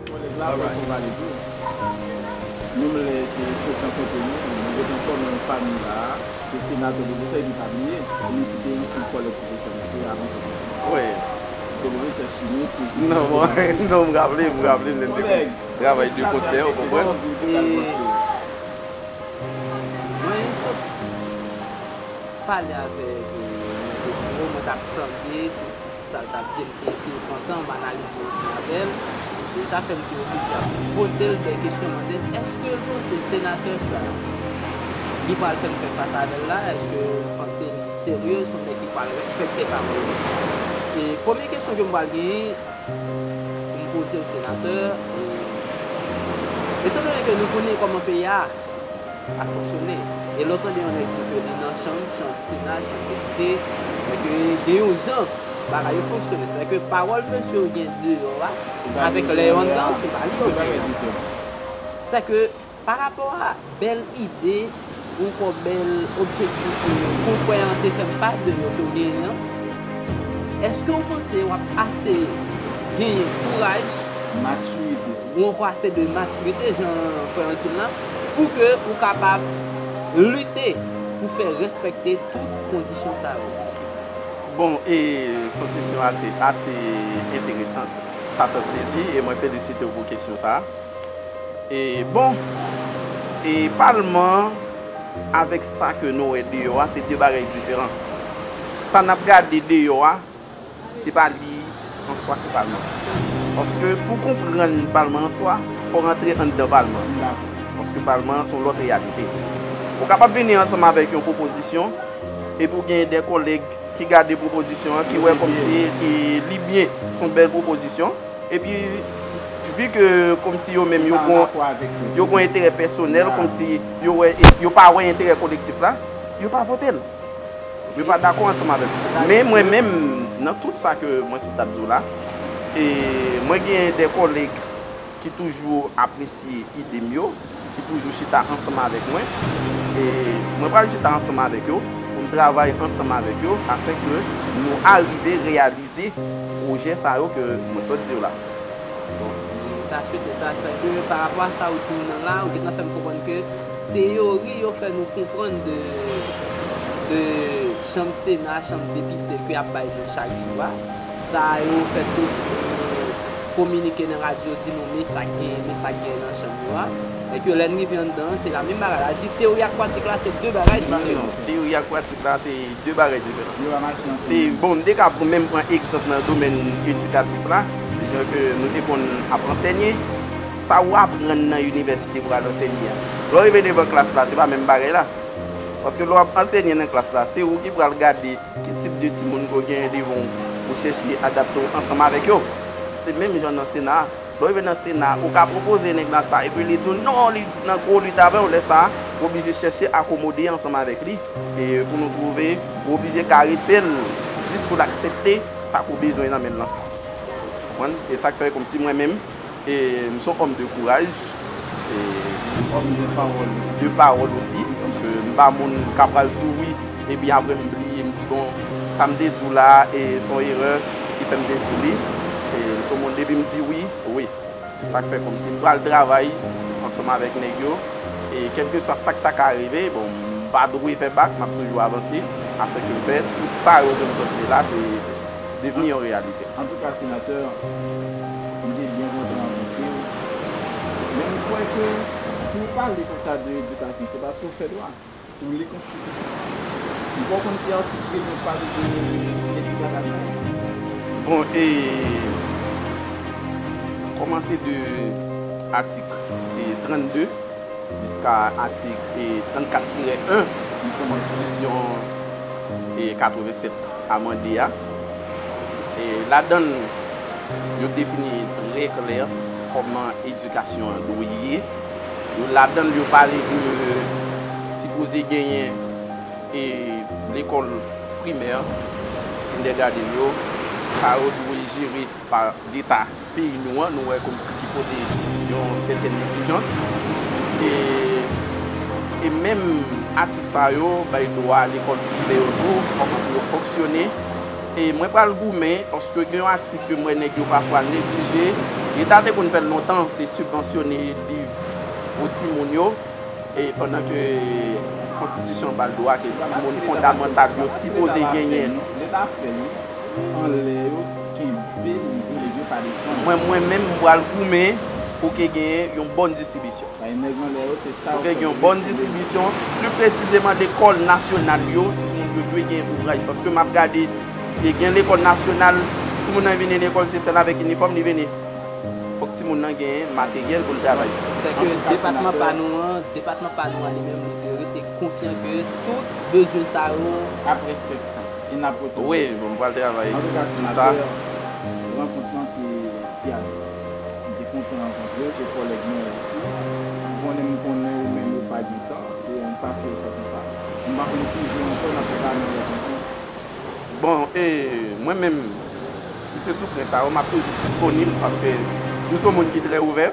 Kòlèg la, mwen pale tou. Menm lè ke pwochen kote nou, nou gentan fòme yon fanmi la, se senatè Debosèy ki pa bliye, li site yon sèl kòlèg ki te fè misye avan tout. Wi. Te leve tèt chimik, li Non, mwen, non, m raple, m raple, lè n te konn travay de konsè, ou konprann? Mwen, yon fwa pale avèk, euh, Mesye, mwen t ap tande tout sa l t ap di, m te eseye pran tan, m analize ansanm avè l. E sa fè m te oblije ap poze l de kesyon, mande l, èske l panse senatè sa a, li pral fè m fè fas avè l la? Èske l panse li serye? Se yon nèg ki pral respekte pawòl li? E premye kesyon ke m pral genyen pou m poze l, senatè, e, etandone ke nou konnen kòman peyi a ap fonksyone. E lè w tande yon nèg di ke li nan chanm, chanm Sena, chanm depite, e ke gen yon jan bagay yo fonksyone. Sètadi ke pawòl mesye yo gen deyò a, avèk lè yo anndan, se pa li yo genyen. Sètadi ke pa rapò a bèl ide, oubyen bèl objektif ke konfrè an te fè m pati de yo ke w genyen an, èske w panse w ap ase genyen kouraj, matirite, ou ankò ase de matirite, jan frè an di l lan, pou ke ou kapab lite pou fè respekte tout kondisyon sa yo? Bon, e se yon kesyon ate-, ase enteresan. Sa fè plezi e mwen felisite w pou kesyon sa a. E bon, e palman an avèk sa ke nou wè deyò a, se de bagay diferan. Sa n ap gade deyò a, se pa li an swa ki palman. Paske pou konprann palman an swa, fò w rantre anndan palman an. Paske palman an se yon lòt reyalite. Ou kapab vini ansanm avèk yon pwopozisyon, epi w gen de kòlèg ki gade pwopozisyon an, ki wè kòmsi, e, li byen, se yon bèl pwopozisyon. Epi, vi ke kòmsi yo menm yo gon, yo gon enterè pèsonèl, kòmsi yo wè, yo pa wè enterè kolektif la, yo pa vote l. Yo pa dakò ansanm avè l. Men mwen menm, nan tout sa ke mwen sot ap di w la, e mwen gen de kòlèg ki toujou apresye ide m yo, ki toujou chita ansanm avèk mwen. E mwen pral chita ansanm avèk yo, pou m travay ansanm avèk yo, afin ke nou arive reyalize pwojè sa yo ke mwen sot di w la. Bon, m ta swete sa, sètadi ke pa rapò a sa ou di m nan la, ou gentan fè m konprann ke teyori yo fè nou konprann de, de chanm Sena, chanm depite ke y ap bay nou chak jou a. Sa yo fè tout, euh, kominike nan radyo di nou, men sa k genyen, men sa k genyen nan chanm yo a. Èske lè n rive anndan an, se la menm bagay la. Di teyori ak pratik la, se de bagay diferan. Non, non, teyori ak pratik la, se de bagay diferan. Yo pa mache ansanm. Se, bon, m te ka pran, menm pran egzanp nan domèn edikatif la, jan ke nou te konn ap ansènye, sa ou aprann nan inivèsite pou al ansènye a. Lè w rive devan klas la, se pa menm bagay la. Paske lè w ap ansènye nan klas la, se ou ki pral gade ki tip de timoun ke w genyen devan w pou chèche adapte w ansanm avèk yo. Se menm jan nan Sena a. Lè w rive nan Sena, ou ka pwopoze nèg la sa, epi li di w non, li nan gwo lit avè w, lè sa a, ou oblije chèche akomode ansanm avèk li. E pou nou twouve, ou oblije karese l jis pou l aksepte sa ke w bezwen nan men l lan. Konprann? E sa k fè kòmsi mwen menm, e m se yon òm de kouraj, e òm de pawòl osi. De pawòl osi, paske m pa moun k ap pral di w wi, epi apre m bliye, m di bon, sa m te di w la, e se yon erè ki fè m te di w li. E m se yon moun, depi m di wi, wi. Se sa k fè kòmsi m pral travay ansanm avèk nèg yo. E kèlkeswa sa k ta ka rive, bon, m pa dwe fè bak, m ap toujou avanse, afin ke m fè tout sa yo ke m sot di la, se devni yon reyalite. Antouka, senatè, m te byen kontan rankontre w. Men m kwè ke si w pale konsa de edikasyon, se paske w fè dwa. Ou li konstitisyon. M pa konn ki atik ke nou pale de edikasyon. Bon, e kòmanse de atik, e trannde jiska atik, e trannkat tirè en konstitisyon, e katrevennsèt. amande a. E ladan l, yo defini trè klè kòman edikasyon an dwe ye. Yo ladan l, yo pale de sipoze genyen e lekòl primè, kindègaden yo, sa yo dwe jere pa Leta peyi nou an, nou wè kòmsi ki pote yon sètèn neglijans. E, e menm atik sa yo bay dwa lekòl privè yo tou, kòman pou yo fonksyone. E mwen pral goumen, paske gen yon atik ke m wè nèg yo pafwa neglije. Leta te konn fè l lontan, se sibvansyone liv pou timoun yo. E pandan ke konstitisyon an ba l dwa ke timoun fondamantal yo sipoze genyen. Leta fè l wi. Anlè yo kenbe nivo lev yo pa desann. Mwen, mwen menm, m pral goumen pou ke genyen yon bòn distribisyon. Bay nèg anlè yo, se sa yo fè. Pou ke genyen yon bòn distribisyon, pli presizeman lekòl nasyonal yo, timoun yo dwe genyen ouvraj. Paske m ap gade, e gen lekòl nasyonal, timoun nan vini lekòl, se sèl avèk inifòm li vini. Fòk timoun nan genyen materyèl pou l travay. Sèke depatman pa nou an, depatman pa nou an li menm, li dwe rete konfyan ke tout bezwen sa yo ap respekte. Si n ap retounen. Wi, bon, m pral travay sou sa. Antouka, senatè, rankont lan te, te fèt. M te kontan rankontre w, se kòlèg mwen osi. M konnen, m konnen ou menm ou pa gen tan, se yon pase ou fè konsa. M pa konn ki jou ankò n ap fè pa nou rankontre. Bon, e mwen menm, si se sou pwen sa yo, m ap toujou disponib paske m se yon moun ki trè ouvè.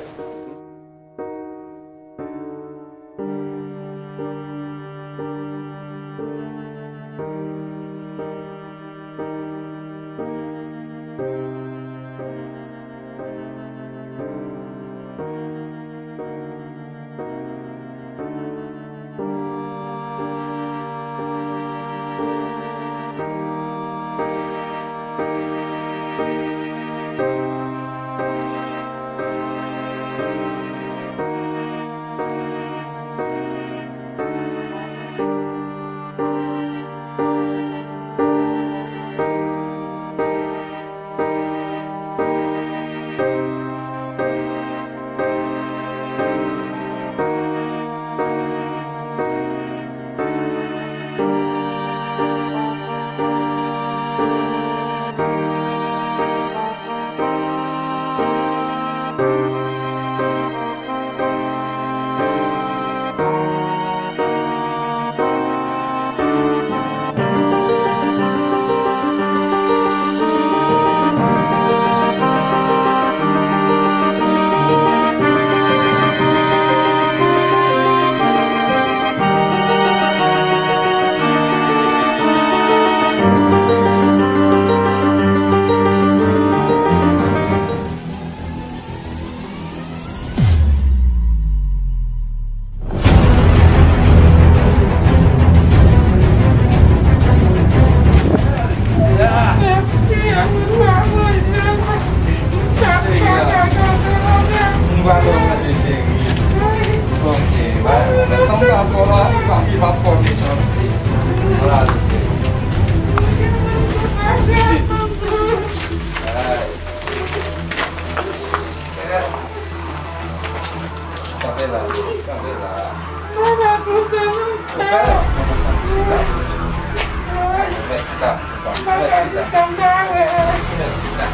Mwen pa konn manje cheri. Ok, ba, san m pa fò la, li pa, li pa fò mechanste. Vwala, cheri. Isit. Ay. Kanpe la, kanpe la. Ou fè? Chita. Mèt chita, se sa. Mèt chita. Mèt chita.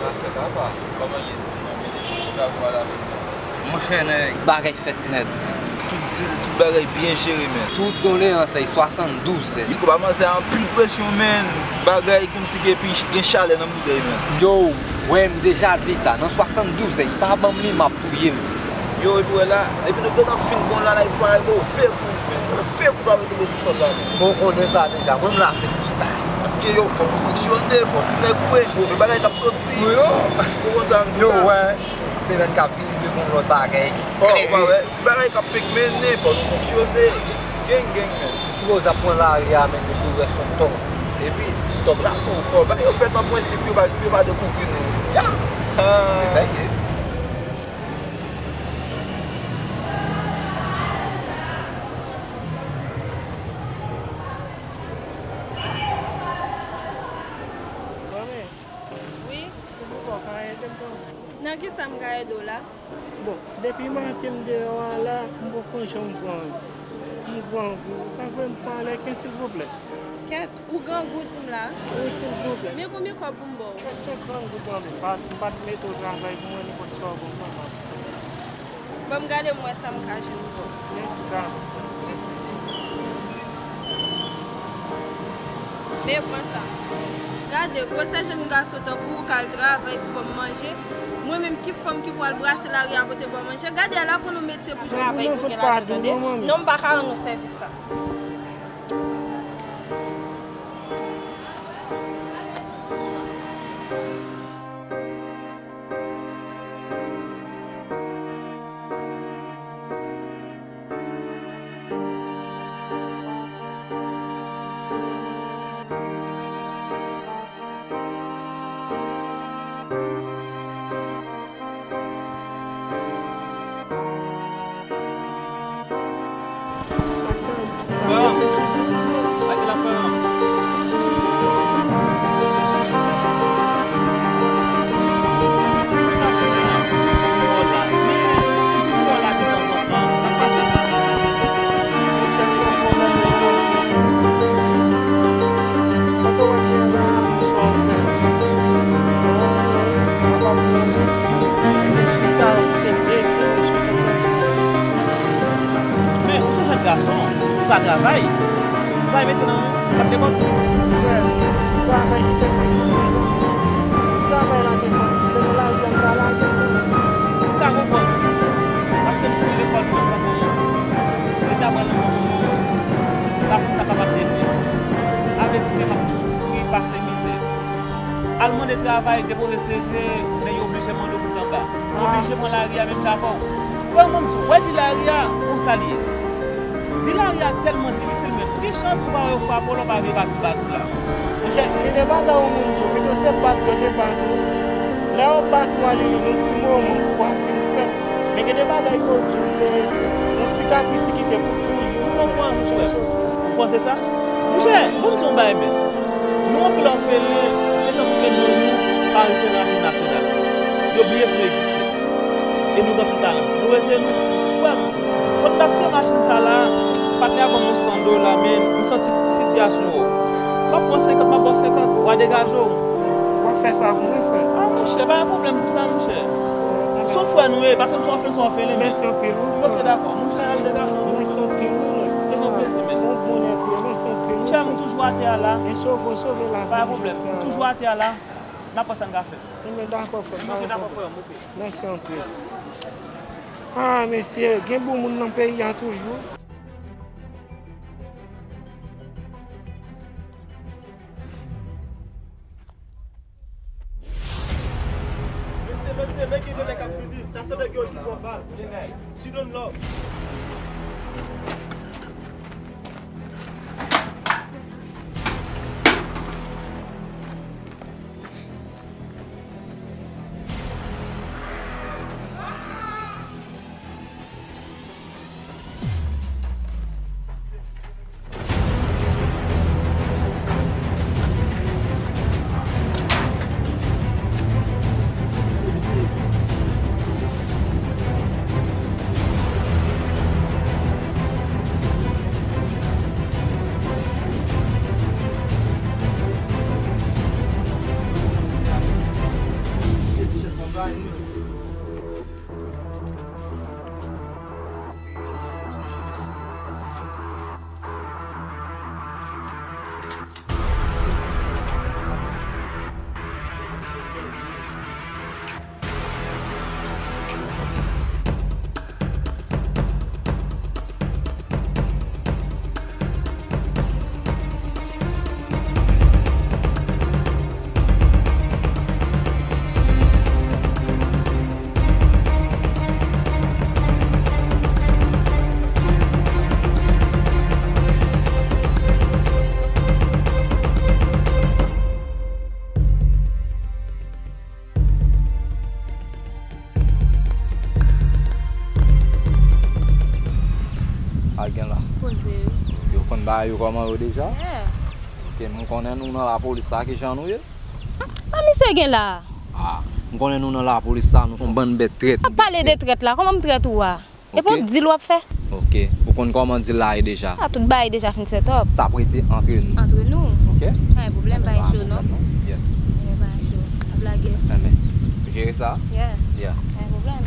Afè papa. Kòman ye, timoun? Mete chita pou al avèk mwen. Monchè, nèg, bagay fèt nèt, men. Tout di, tout bagay byen jere, men. Tout dondeyans, swasanndouz, men. Di konpa manzè anpil presyon, men. Bagay kòmsi gen pi, gen chalè nan boudèy, men. Yo, wè, m deja di sa. Nan swasanndouz, li pa ban m li, m ap touye l. Yo, epi wè la, epi nou gentan fin bon la, la, epi bagay move kou, men. Move kou k ap retombe sou sòl la, men. Bon, ou konnen sa deja. Mwen, m la, se pou sa. Paske yo, fò nou fonksyone, fò ti nèg vre. Move bagay k ap soti. Wi, yo. Ou konprann sa m di la? Yo, wè. Semèn k ap vini, nou dwe gon lòt bagay. Oh, ou pa wè? Ti bagay k ap fenk mennen, fò nou fonksyone. Gang, gang, men. M sipoze ap pran lari a, men nou dwe wè fon tòp. Epi, tòp la tou fò. Bagay yo fèt an prensip, yo pa, yo pa dekouvri nou. Ya! Ah. Se sa l ye. Manmi. Wi? Silvouplè, w ka ede m, tanpri? Nan ki sa m ka ede w la? Bon, depi maten m deyò a la, m poko janm pran, m pran gou. Ou ka voye m pran lèken, silvouplè? Kèt, ou grangou di m la? Wi, silvouplè. Men konbyen kòb pou m ba w? Fè senkant goud ban m. M pa, m pa t mete w travay pou mwen, nenpòt sa w ban m nan, m ap pran. Ban m gade m wè sa m ka jwenn pou w. Mèsi, dakò, mèsi. Men pran sa. Gade, gwosè jenn gason tankou w k al travay pou ban m manje. Mwen menm ki fanm ki pou al brase lari a pote ba w manje. Gade a la pou nou metye pou travay pou gen lajan, tande. Non, m pa ka rann nou sèvis sa. Men, ou se jèn gason, ou ka travay. Ou pa gen metye nan men w, w ap lekòl. Frè, travay ki te fasil, mezanmi. Si travay la te fasil, se nan lari a m ta lage m. M ka konprann ou. Paske m fin lekòl mwen, m poko manti. Mwen ta pran nan men manman m, m pa konn sa k ap vini. A vle di ke m ap soufri, pase mizè. Al mande travay, depoze seve, men yo oblije mande w bout anba. Yo oblije pran lari a menm jan avè w. Frè m, ban m di w, wè vi lari a, konsa l ye. Vi lari a tèlman difisil, men ou gen chans pou w pa wè yo frape w lè w pa veye pa vin bat ou la. Monchè, gen de bagay yon moun di w, pito se bat yo te bat ou. Lè yo bat ou a li, yon ti moman, w a fin frèt. Men gen de bagay ke yo di w, se yon sikatris ki kite pou toujou. Ou konprann, monchè? Ou panse sa? Monchè, bon, m di yon bagay, men. Nou anpil òfelen, se tankou ke non nou pa rete nan achiv nasyonal. Yo bliye si nou egziste. E nou gen anpil talan. Nou rete nou. Frè m, lè m t ap siye machin sa la, patnè a ban m yon san dola, men m santi sitiyasyon w. M ap pran senkant, m ap ba w senkant, w a degaje w. W ap fè sa pou mwen, frè? A, monchè, pa gen pwoblèm pou sa, monchè. Se yon frè nou ye, paske m se yon òfelen, se yon òfelen. Mèsi anpil, wi, frè. Ok, dakò. Monchè, al degaje w. Mèsi anpil, wi. Se yon plezi, men. Yon bonè, frè. Mèsi anpil, wi, frè. Monchè, m toujou atè a la. E sove w, sove lavi m. Pa gen pwoblèm. M toujou atè a la. N ap wè sa n ka fè. Enben, dakò, frè m. Ok, dakò, frè m, ok. Mèsi anpil. Ah, mesye, gen bon moun nan peyi a toujou. Mesye, mesye, men gen de nèg k ap vini. Ta sanble gen yon ti konba. Ti donn lò. Poze wi. Yo konn bagay yo kòman yo deja? Yeah. Ok, m konnen nou nan lapolis la, kijan nou ye? Sa misye gen la? Ah, m konnen nou nan lapolis la, nou se yon bann bèt trèt. Ap pale de trèt la, kòman m trèt ou a? E pou dil w ap fè? Ok. Ou konn kòman dil la ye deja? A, tout bagay deja fin set up. Sa ap rete antre nou. Antre nou. Ok? Pa gen pwoblèm, pa gen cho non. Yes. Pa gen cho. Ap lage. Enben, jere sa. Yeah. Yeah. Pa gen pwoblèm.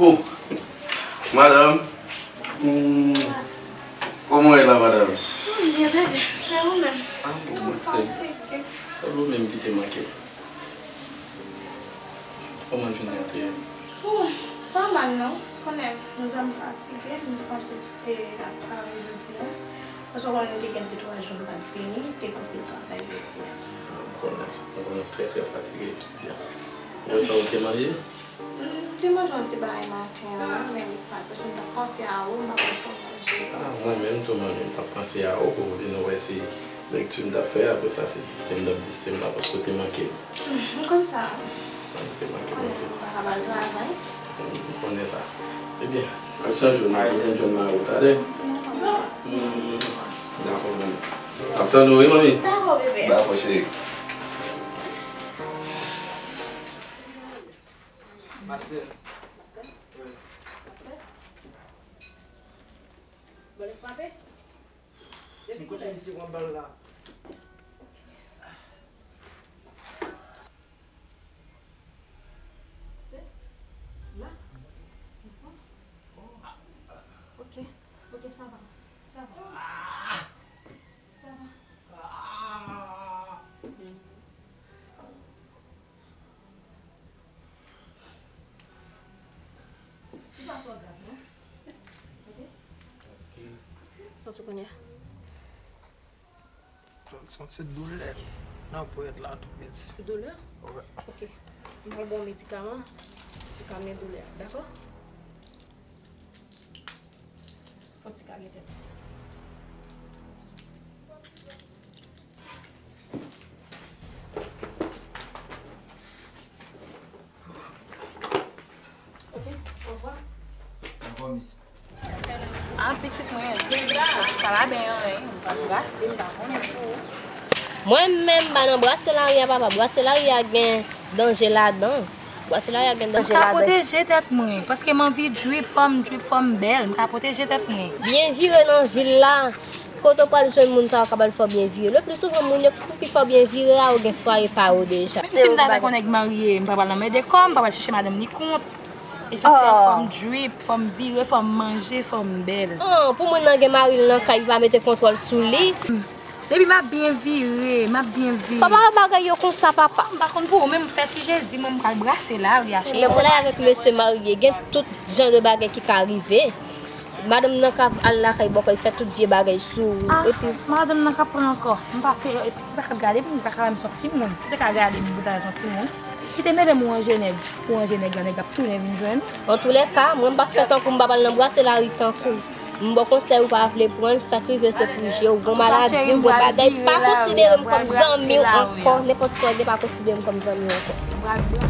Oh, madanm. Hmm. Kòman w ye la, madanm? Mwen byen, bebe. E ou menm? Ah, bon, mwen trè byen. Fatige. Sèl ou menm ki te manke. Kòman l vin rantre a? Oh, pa mal non. Konnen, nou zanmi fatige, nou kanpe e ap travay jodi a. Paske w konnen nou te gen de twa jou nou pa t vini, te gen anpil travay jodi a. Ah, m konnen sa. M konnen w trè, trè fatige jodi a. Ou wè sa ou te manje? M te manje yon ti bagay maten an, men li pa t, paske m t ap panse a ou, m pa konn sa w manje. Ah, mwen menm tou, mwen menm, m t ap panse a ou pou vin wè si lekti m t ap fè, apre sa, se diste m t ap diste m la, paske w te manke m. M konn sa. Ou te manke m anpil. M pa ka ba l travay. M konnen sa. Ebyen, al chanje w, nou gen jwenn nan wout, tande? Dakò, mwen. Ap tann ou, wi, manmi? Dakò, bebe. Dakò, cheri. Master. Bòlèt frape? Depi kilè? Kote misye pran bal la? La? Ok. Ok, sa va. Sa va. Sa va. Li pa twò grav, non. Ok? Ok. Santi kounye a? Santi, santi doulè nan ponyèt la tou piti. Doulè? Wi. Ok. M pral ba w medikaman pou kalme doulè a, dakò? Fò ti kale tèt. Ok, au revoir. Au revoir, miss. Ah, pitit mwen, sa va byen, wi. M pa brase, m pa konnen pou ou. Mwen menm, m pa nan brase lari a, papa. Brase lari a gen danje ladan. Brase lari a gen danje ladan. M ka pwoteje tèt mwen, paske m anvi drip, fò m drip, fò m bèl. M ka pwoteje tèt mwen. Byen vire nan vil la. Kote w pral jwenn moun sa yo k ap al fè w byen vire? Le pli souvan, moun yo pou ki fè w byen vire a, yo gen fwaye pa yo deja. Menm si m ta fèk yon nèg marye, m pa pral anmède kò m, m pa pral chèche madanm ni kont. E esansyèl, fò m drip, fò m vire, fò m manje, fò m bèl. An, pou moun nan gen mari l nan kay, li pa mete kontwòl sou li. Depi m ap byen vire, m ap byen vire. Papa, bagay yo konsa, papa. M pa konn pou ou, men m fè ti Jezi, mwen, m pral brase lari a, cheri. Men w la avèk mesye marye, gen tout jan de bagay ki ka rive. Madanm nan ka al lakay bòkò, fè tout vye bagay sou ou. Ah, epi madanm nan ka pran ankò. M pa fè, epi li pa ka gade m, li pa ka wè m se yon timoun. Li te ka gade m pou ta yon timoun. Kite mele m ou ranje nèg, ou ranje nèg la, nèg la ap tounen vin jwenn ou. Antoulèka, mwen m pa fè tankou m pa pral nan brase lari tankou. M ba w konsèy ou pa vle pran l, sa k rive se pou je w. Gon maladi, ou gon bagay, pa konsidere m kòm zanmi w ankò. Nenpòt sa w gen, pa konsidere m kòm zanmi w ankò.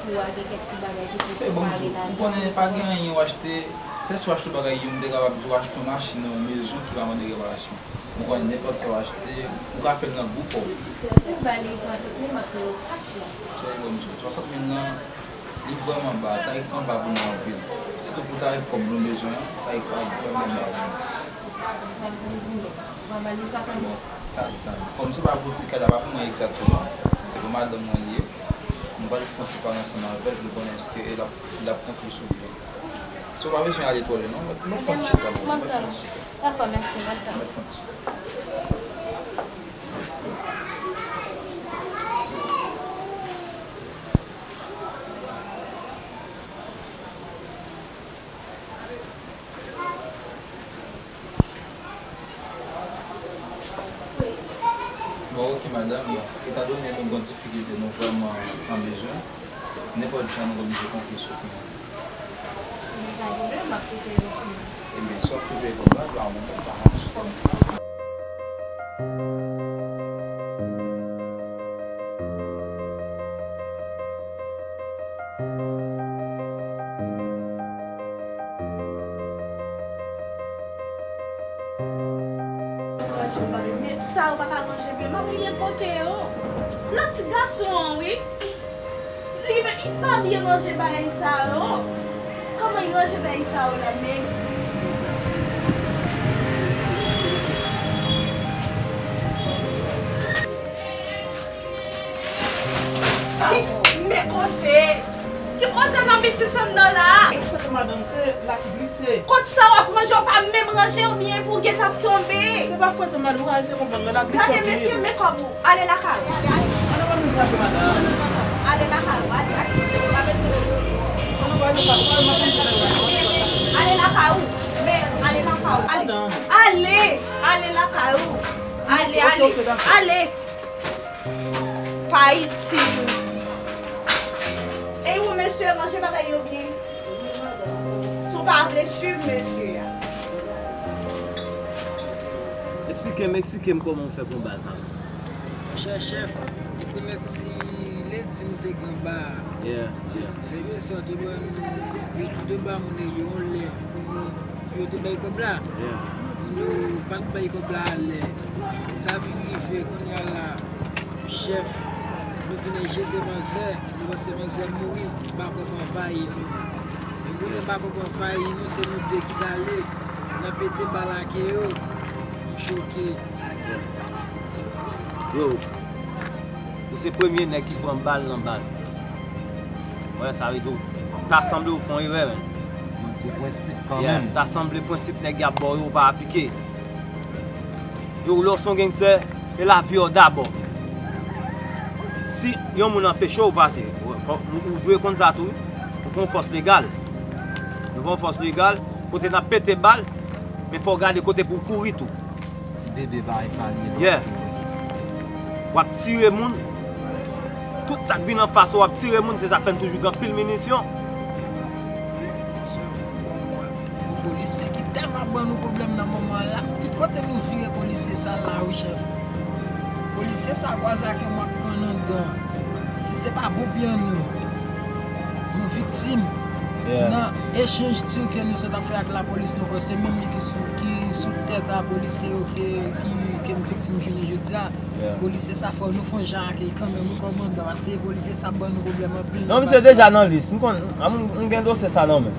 Ou a gen kèk ti bagay ki pou repare ladan. Ou konnen pa gen anyen ou achte, se si ou achte yon bagay yo, m te kapab di ou achte yon machin, yon mezon ki pa mande reparasyon. Ou konnen nenpòt sa ou achte, ou ka fè l nan gou pa w. Si m bay lezon a tout moun, m ap peye w kach la. Cheri, bon, m di w, swasant mil lan, li vrèman ba, tarif lan ba pou nou anpil. Sitou pou tarif kòb nou bezwen an, tarif la vrèman ba pou nou. Swasant mil, ou pa bay lezon a tout moun. Bon, tann, tann. Kòm se pa pou ti kay la, pa pou mwen egzakteman, se pou madanm mwen li ye. Nou pral fè yon ti pale ansanm avè l pou n konnen èske l ap, l ap pran plis oubyen. So, w pa bezwen ale twò lwen non, mèt, mèt fè yon ti chita pou mwen, mèt fè yon ti chita. Dakò, mèsi, mwen tann. Mèt fè yon ti chita. Bon, ok, madanm. Bon, etandone nou gen yon difikilte, nou vrèman an bezwen, nenpòt jan nou oblije konte sou kòb. Pa gen pwoblèm, m ap eseye retounen. Ebyen, si w ap retounen kòb la, ba mwen, pa mache. Ranje w pa menm, men sa ou pa ka ranje menm, m ap revoke yo. Lòt ti gason an, wi. Li menm, li pa byen ranje bagay sa yo. Kòman li ranje bagay sa yo la, men? Men koze! Ki koze nan biznis anndan la a? Ou fèt madanm, se la ki glise. Kot sa w ap ranje, w pa menm ranje oubyen pou w gentan ap tonbe? Se pa fwèt madanm, ou ka eseye konprann mwen, la glise. Gade mesye, men kòb ou. Ale lakay ou. Ann, ann, ann, nou fache madanm. Ale lakay ou, ale, ale. Pa bezwen. Ann, ann, ann, ann, ann, ann, ann. Ale lakay ou. Men, ale lakay ou. Ale. Ale, ale lakay ou. Ale, ale. Ale. Pa itil. Ey ou mesye, ranje bagay yo byen. Si w pa vle swiv mesye a. Eksplike m, eksplike m kòman w fè konba sa. Monchè chèf, depi lè ti, lè ti nou te gen anba a. Yeah, yeah. Lè ti sa w te ban nou, yo tou te ba moun yo yon lè pou nou Yo te bay kòb la. Yeah. Nou pa t bay kòb la alè. Sa vin rive kounye a la, chèf, nou vin jete manzè, nou panse manzè mouri, bakòp anvayi nou. Men kounye a bakòp anvayi nou, se nou de ki t ale, n ap pete bal ak yo, m choke. Yo, ou se premye nèg ki pran bal nan baz la. Wè, sa vle di w ta sanble w fè yon erè, men. Manke prensip kanmenm. Yeah, ta sanble prensip nèg y ap ba w yo, ou pa aplike. Yo, lè w se yon gangstè, e lavi w dabò. Si yon moun anpeche w pase, fò, ou, ou dwe konn sa tou, wi. Ou pran fòs legal. Nou pran fòs legal, kote n ap pete bal, men fò w gade kote pou w kouri tou. Ti bebe pa epanye non. Yeah. W ap tire moun. Tout sa k vin anfas ou, w ap tire moun. Se sa k fè n toujou gen anpil minisyon. Yon polisye ki tèlman ap ban nou pwoblèm nan moman an la. Tout kote nou vire polisye sa la wi chèf. Polisye sa kwaze ak yon m ap pran nan dan. Si se pa bon pye nou, nou viktim. Yeah. Nan echanj tir ke nou sot ap fè ak lapolis, nou kwè se menm li ki sou, ki sou tèt a polisye yo ke, ki, ke m viktim jounen jodi a. Yeah. Polisye sa fò nou fè yon jan ak li kanmenm, wi kòmandan, paske polisye sa ban nou pwoblèm anpil. Non, misye deja nan lis. M konn, a, m, m gen dosye sa nan men.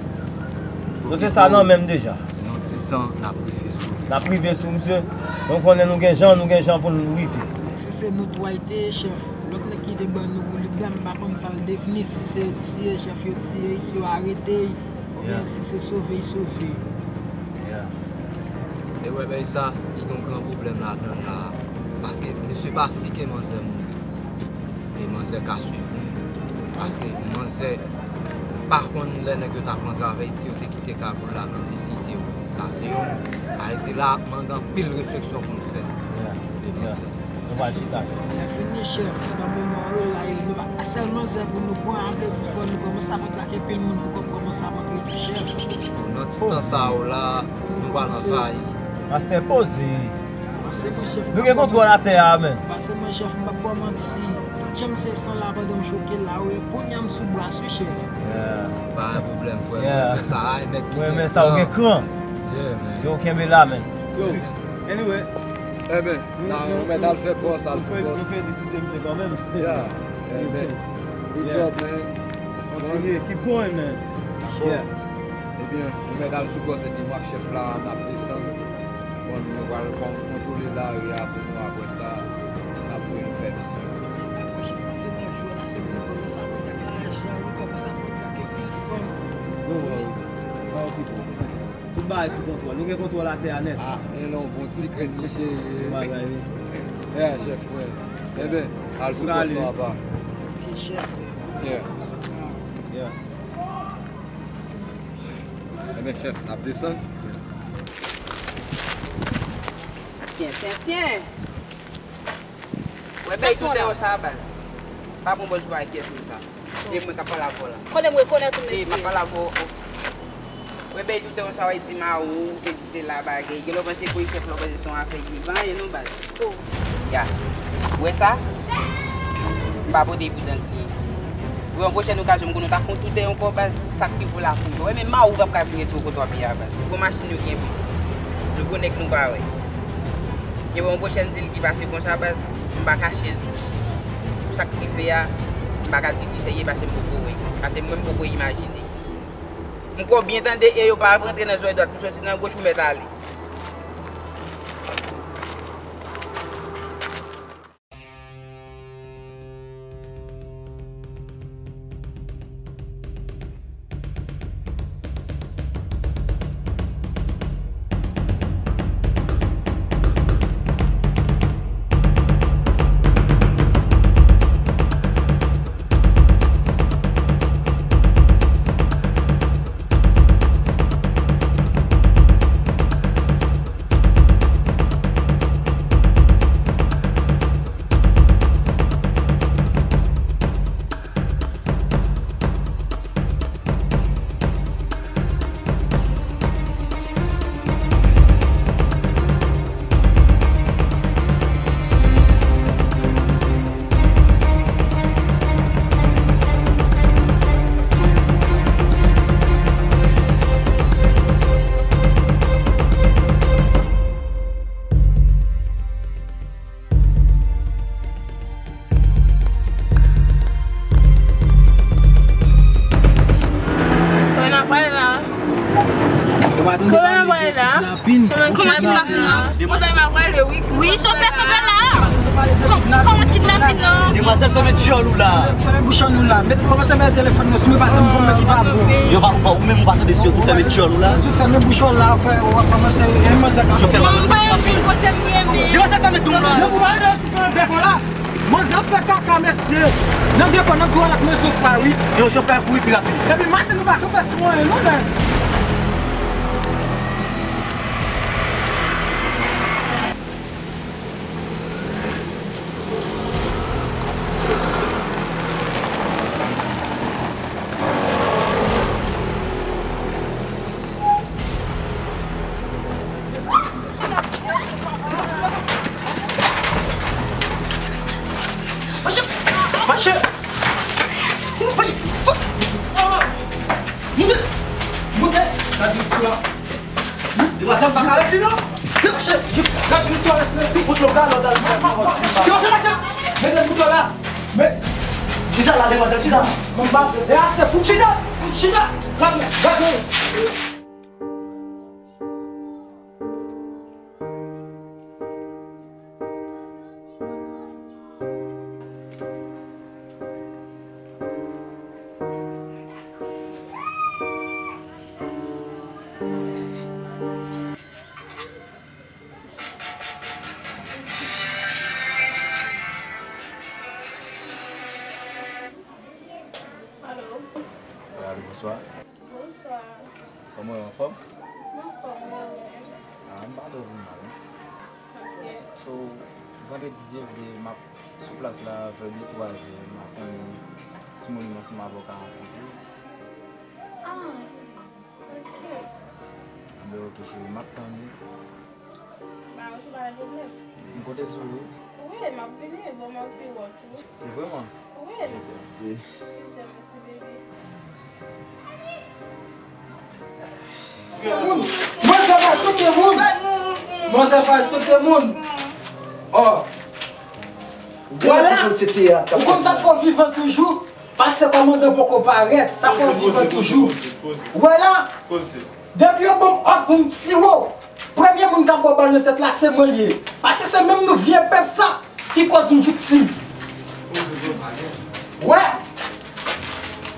Dosye sa nan men m deja. Nan ti tan, n ap rive sou li. N ap rive sou misye. Nou konnen nou gen jan, nou gen jan pou n rive. Si se notwayte, chèf, lòt nèg ki te ban nou pou li, m pa konn sa l devni, si se tiye chèf yo tiye, si yo arete, oubyen si se sove y sove. Yeah. E wè, bagay sa, li gen yon gran pwoblèm ladan l la. Paske misye pa si ke manzè mouri. E manzè ka swiv nou. Paske manzè, m pa konn lè nèg yo ta pran travèy, si yo te kite kagoul la nan ti site yo. Sa se youn. Ayiti la ap mande anpil refleksyon pou n fè. Yeah. Pou manzè. Nou pral chita sou sa. Lè fini, chèf, nan moman yo la, yo, nou pa sèl manzè pou nou pran, a vle di fò nou kòmanse ap antre ak anpil moun pou kòb kòmanse ap antre tou, chèf. Nan ti tan sa yo la, nou pral anvayi. Pastè poze. Pase mwen, chèf, nou gen kontwòl atè a, men. Pase mwen, chèf, m p ap ba w manti. Janm se san la pandan m choke la wi. Kounye a m sou bras wi chèf. Yeah. Pa gen pwoblèm frè m. Yeah. Mwen renmen sa a nèt ki gen kran. Mwen renmen sa ou gen kran. Yeah, man. Yo, kenbe la, man. Yo. Anyway. Enben, nou mèt al fè pòs, al fè pòs. Nou felisite misye kanmenm. Yeah. Enben. Good job, man. Kontinye, keep going, man. Dakò. Yeah. Ebyen, nou mèt al sou pòs epi mwen ak chèf la n ap desann. Bon, nou pral kon-, kontwole lari a pou nou, apre sa, n ap voye nou fè misyon. Apre chèf la, se nan jou a la, se pou nou kòmanse ap atake lari a, nou kòmanse ap atake pi fò. Don't worry. Don't worry. Tout bagay sou kontwòl. Nou gen kontwòl atè a nèt. Ah, men non, bon ti grenn misye ye. Bagay, wi. Yeah, chèf, frè. Enben, al sou pòs nou apa. Ok, chèf. Yeah. Yeah. Enben, chèf, n ap desann. Tyen, tyen, tyen. Wè, bay tou tè yo sa, baz. Pa pran pòz ou pa kyès konsa. E mwen k ap pale avè w la. Konnen m rekonèt ou, mesye. E m ap pale avè w. Wè, bay tou tè yo sa, w ap di m a ou, sesi, sela, bagay. Gen lè w panse pou chèf la, w panse se yon afè ki pa anyen non, baz. Oh. Ya. Ou wè sa? M pa pote pou dan kriye. Pou yon pwochèn okazyon, m konnen w ta fè yon tou tè ankò, baz. Sa k rive w la pou ou. Wè, men ma ou p ap ka vin rete w kote w ap ye a, baz. Gwo machin yo kenbe. Nou gwo nèg nou pa wè. Gen yon pwochèn dil ki pase konsa, baz. M pa kache l. Sa k rive a, m pa ka di ki sa l ye, paske m poko wè. Paske mwen, m poko imajine. M kwè w byen tande, e yo pa ap rantre nan zòrèy dwat pou sòti nan goch ou mèt ale. Kote n ap pale la? Kote n ap pale la? Kote n ap pale, wi. Wi, chofè, kanpe la. Kòman kidnapin nan? Demwazèl, fèmen djòl ou la. Fèmen bouch an nou la. Met, kòmanse mete telefòn nan sou mwen, paske m konn ki pa bon. Yo pa, ou pa, ou menm ou pa tande si yo tou fèmen djòl ou la. Tou fèmen bouch an la, frè, w ap kòmanse, e, manzè ka. Chofè, manzè, fèmen djòl ou la. Yo, ou pa tande. Fè bèk w la. Manzè ap fè kaka, mesye. Nan depo, nan twalèt, manzè fè, wi. Yo, chofè kouri pi rapid. Depi maten, nou pa kanpe sou anyen, non, men. Mache! Mache! Mache! Moute! Moute! Gade istwa. Demwazèl, m pa ka rete non. Mache! Gade istwa, mesye, si fout lo galon dan. Demwazèl, mache! Mete moute la. Men, chita la, demwazèl, chita. Mwen pa, e ase, chita! Chita! Gade, gade. Alo. Alo, bonswa. Bonswa. Kòman w ye, anfòm? M anfòm, wi. Ah, m pa twò vin mal, non. Ok. So, vandredi, si Dye vle, m ap sou plas la vè de twa zè, m ap konnen timoun yo ansanm avè w ka rankontre. Ah, ok. Anben, ok, cheri, m ap tann ou. Ba, ok, pa gen pwoblèm. M konte sou ou. Wi, m ap vini, bon, m ap vini wè tou. Se vrèman? Wi. Wi. Wi. Mwen sa pa respekte moun. Mwen sa pa respekte moun. Oh. Wala. Ou konn sa fò vivan toujou. Pastè kòmandan poko parèt. Sa fò vivan toujou. Wala. Depi yo ban m òd pou m tiwo, premye moun k ap ba w bal nan tèt la, se mwen l ye. Paske se menm nou vye pèp sa ki koz m viktim. Wè.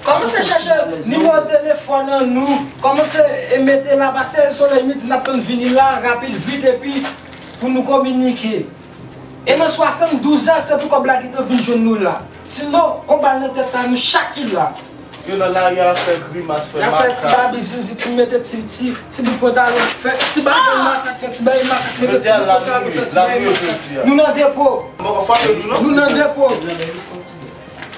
Kòmanse chèche nimewo telefòn an nou. Kòmanse e mete la, paske Solèy Midi n ap tann vini la, rapid, vit, epi pou nou kominike. E nan swasanndouz è, se pou kòb la gentan vin jwenn nou la. Sinon, on bal nan tèt la, nou chak ki la. Yo nan lari a fè grimas, fè makak. Y ap fè ti babi zizi, ti mete ti, ti, ti bout pantalon, fè ti bagay makak, fè ti bagay makak, mete ti bout pantalon, fè ti bagay makak. Nou nan depo. Mwen poko frape nou, non? Nou nan depo.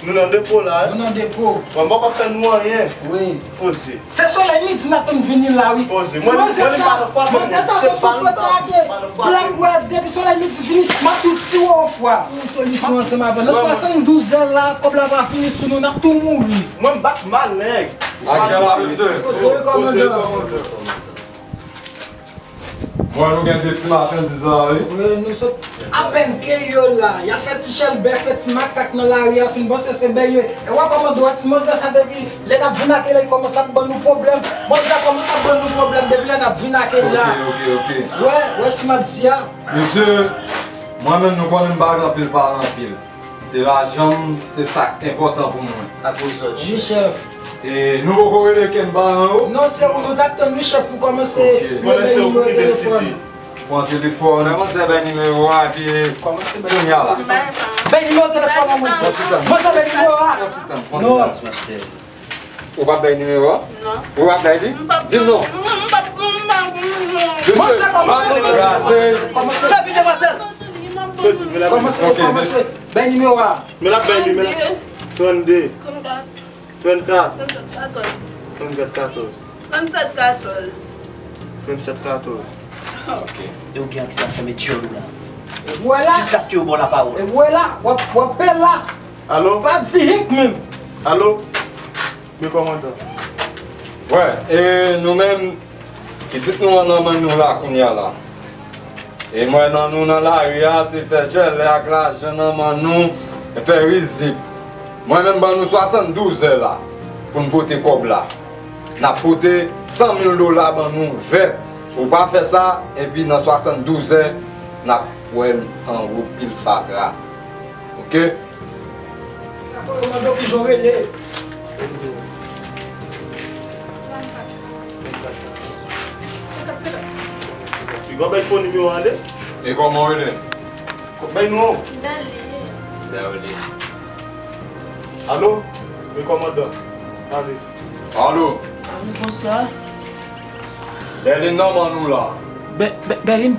Nou nan depo la, wi. Nou nan depo. Mwen poko fè nou anyen. Wi. Poze. Se Solèy Midi n ap tann vini la, wi. Poze. Ti manzè sa, manzè sa se fou fwèt la ke blak wè, depi Solèy Midi vini, m ap tou tiwo yon fwa. Yon solisyon ansanm avè l. Nan swasanndouz è la, kòb la va vini sou nou, n ap tou mouri. Mwen m bat mal, nèg. Poze, kòmandan. Mwen, nou gen de ti machandiz la, wi. Wi, nou sot apèn ke yo la. Y ap fè ti chèlbè, fè ti makak nan lari a, fin panse se bèl yo ye. E w a kòmandan, wè ti manzè sa depi lè n ap vin ak li, li kòmanse ap ban nou pwoblèm. Manzè a kòmanse ap ban nou pwoblèm depi lè n ap vin ak li la. Ok, ok, ok. Wè, wè si m ap di a. Mesye, mwen menm nou konnen m pa gen anpil pale anpil. Se lajan m, se sa k enpòtan pou mwen. Wi, chèf. E nou poko rele kenn paran yo? Non, se ou nou t ap tann, wi, chèf, pou kòmanse rele nimewo telefòn. Pran telefòn. Kòmanse bay nimewo a, epi kounye a la. Bay nimewo telefòn an, mwen. Pran ti tan. Mwen sa bay nimewo a. Pran ti tan, pran ti tan. Ou p ap bay nimewo a? Non. Ou p ap bay li? Di m non. Mesye, kòmanse, kòmanse. Kòmanse, kòmanse. Bay nimewo a. Men l ap bay li, men l ap. Trannde. Trannkat. Trannkat katòz. Trannkat katòz. Trannkat katòz. Trannkat katòz. Ok. E ou gen aksè a fèmen dyòl ou la. Vwala. Jiskaske yo ba w lapawòl. E vwala. W ap, w ap pè la. Alo? Pa di hik menm. Alo? Men kòmandan. Wè, e nou menm, pitit nou an nan men nou la kounye a la. E mwen nan nou nan lari a, se fè djèlè ak lajan nan men nou, fè rizib. Mwen menm ban nou swasanndouz è la pou n pote kòb la. N ap pote san mil dola ban nou vèt. Ou pa fè sa, epi nan swasanndouz è, n ap wè l anwo pil fatra. Ok? Dakò, yo mande w kijan w rele. Piga w bay fo nimewo a, tande? E kòman w rele? Bay non. Bèli. Bèli. Alo? Wi, kòmandan. Ale. Alo? Alo, bonswa. Bèlin nan men nou la. Bè-, Bè-, Bèlin?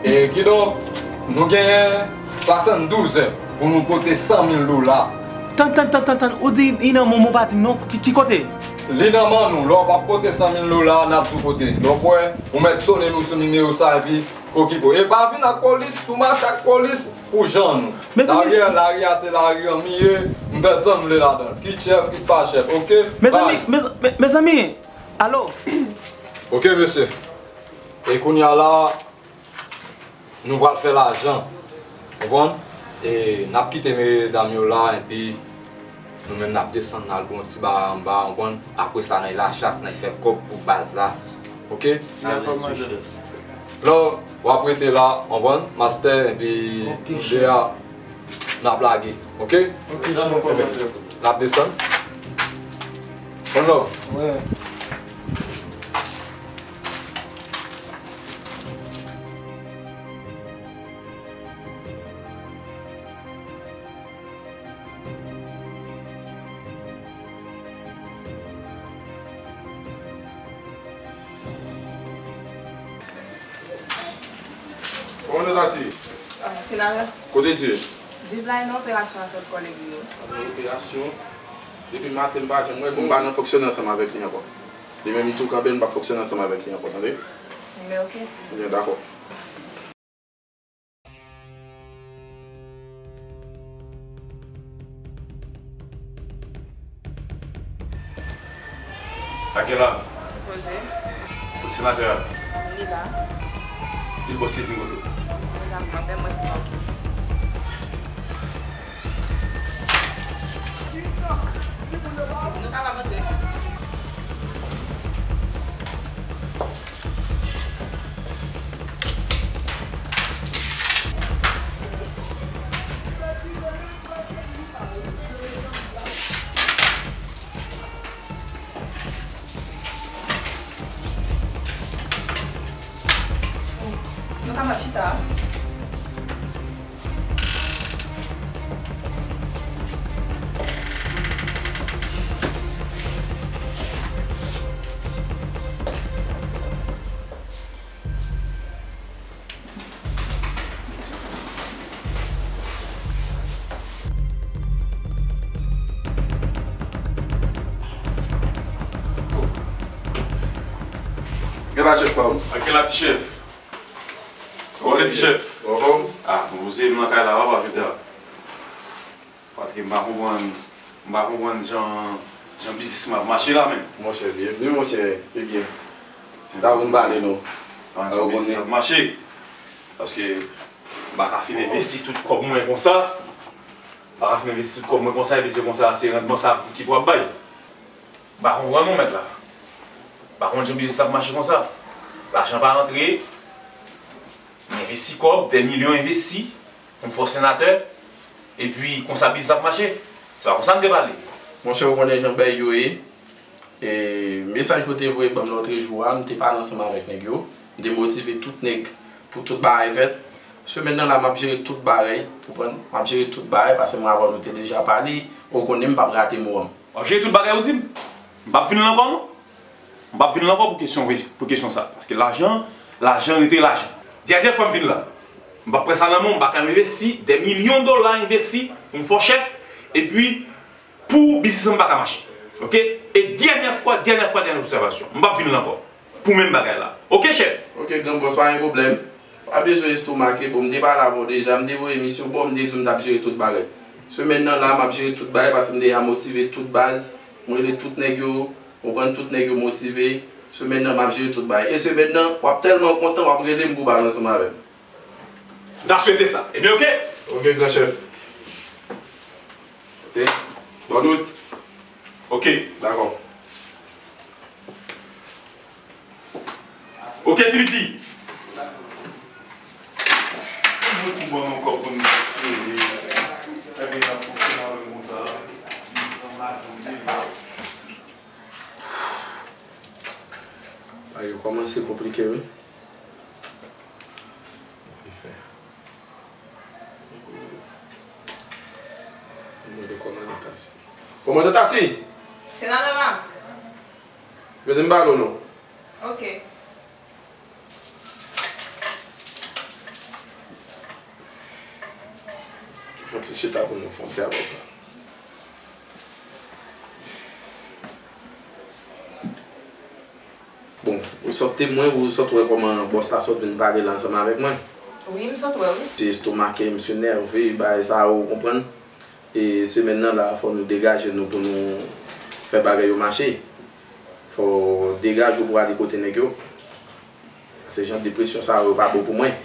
E kidonk, nou genyen swasanndouz è pou nou pote san mil dola. Tann, tann, tann, tann, tann. Ou di li nan men w, men w pa di m non. Ki, ki kote? Li nan men nou. Lè w p ap pote san mil dola, n ap di w kote. Lè w kwè, ou mèt sone nou sou nimewo sa, epi okipe w. E pa vin ak polis, si w mache ak polis, pou jan nou. Mezanmi. Lari a, lari a se lari an miye, m fè sa m vle ladan l. Kit chèf, kit pa chèf, ok? Mezanmi, mez-, me-, mezanmi, alo? Ok, mesye. E kounye a la, nou pral fè lajan. Konprann? E n ap kite medam yo la, epi nou menm n ap desann, n al gon ti bagay anba, konprann? Apre sa, n al lachas, n al fè kòb pou baz la. Ok? Dakò, chèf. Lò, w ap rete la, konprann? Mastè, epi nou de a, n ap lage. Ok? Ok, chèf. Ebyen, n ap desann. One love. Wi. Kòman sa se? Ah, se la. Kote Dye? Dye la nan operasyon avèk kòlèg li yo. Nan operasyon? Depi maten m pa janm wè l, bon, m pa nan fonksyone ansanm avèk li ankò. Li menm tou kanpe, m p ap fonksyone ansanm avèk li ankò, tande? Ebyen, ok. Ebyen, dakò. Akela. Poze. Kot senatè a? Li la. Di l bòs li vin kote w. Dakò, m ap fè mwen se pa oke. Nou kapab antre. Nou kapab chita. Gen la chèf pa w. Akela ti chèf. Kòman se ti chèf? Ou anfòm? Ah, nou poze m nan kay la, papa, jodi a. Paske m pa konprann, m pa konprann jan, jan biznis mwen ap mache la menm. Monchè, byenvni, monchè, ebyen. Sa pou n pale non. Jan biznis ap mache. Paske m pa ka fin envesti tout kòb mwen konsa. M pa ka fin envesti tout kòb mwen konsa, epi se konsa, se randman sa ki pou ap bay. M pa konprann non, mèt la. M pa konn jan biznis la ap mache konsa. Lajan pa rantre. M envesti kòb, dè milyon envesti. Pou m fè w senatè. Epi, konsa biznis la ap mache. Se pa konsa n te pale. Monchè, ou konnen jan bagay yo ye. E, mesaj ou te voye ban m lòtrejou a, m te pale ansanm avèk nèg yo. M te motive tout nèg pou tout bagay fèt. Semèn nan la, m ap jere tout bagay. Ou konprann? M ap jere tout bagay, paske mwen avè w nou te deja pale. Ou konnen m p ap rate mo an. W ap jere tout bagay ou di m? M p ap vin la ankò non. M p ap vin la ankò pou kesyon, pou kesyon sa. Paske lajan, lajan rete lajan. Dènye fwa m vin la. M p ap pran sa nan men w, m pa ka envesti, dè milyon dola envesti pou m fè w chèf, epi pou biznis lan pa ka mache. Oke? E dènye fwa, dènye fwa, dènye obsèvasyon. M p ap vin la ankò. Pou menm bagay la. Oke, chèf? Oke, gran bòs, pa gen pwoblèm. Pa bezwen estomake, bon, m te pale avè w deja, m te voye misyon ba w, m te di w m t ap jere tout bagay. Semèn nan la, m ap jere tout bagay, paske m deja motive tout baz, m rele tout nèg yo, ou konprann, tout nèg yo motive. Semèn nan, m ap jere tout bagay. E semèn nan, w ap tèlman kontan, w ap rele m pou pale ansanm avè m. M ta swete sa. Ebyen, oke. Oke, gran chèf. Oke. Bòn wout. Oke. Dakò. Oke, Ti Piti. Mwen pou ban nou kòb pou nou fonksyone. Ebyen, n ap fonksyone avèk moun sa a. Bagay yo kòmanse konplike, wi. Mwen fè. Mwen de kòmandan Tasi. Kòmandan Tasi! Senatè pa m. Vini m pale w non. Oke. Fè yon ti chita pou nou fè yon ti avòt la. Bon, ou sot temwen, ou sot wè kòman bòs la sot vin pale la ansanm avèk mwen. Wi, m sot wè, wi. Misye estomake, misye nève, bagay sa yo, ou konprann. E semèn nan la, fò nou degaje nou pou nou fè bagay yo mache. Fò w degaje w pou w ale kote nèg yo. Se jan de presyon sa yo pa bon pou mwen.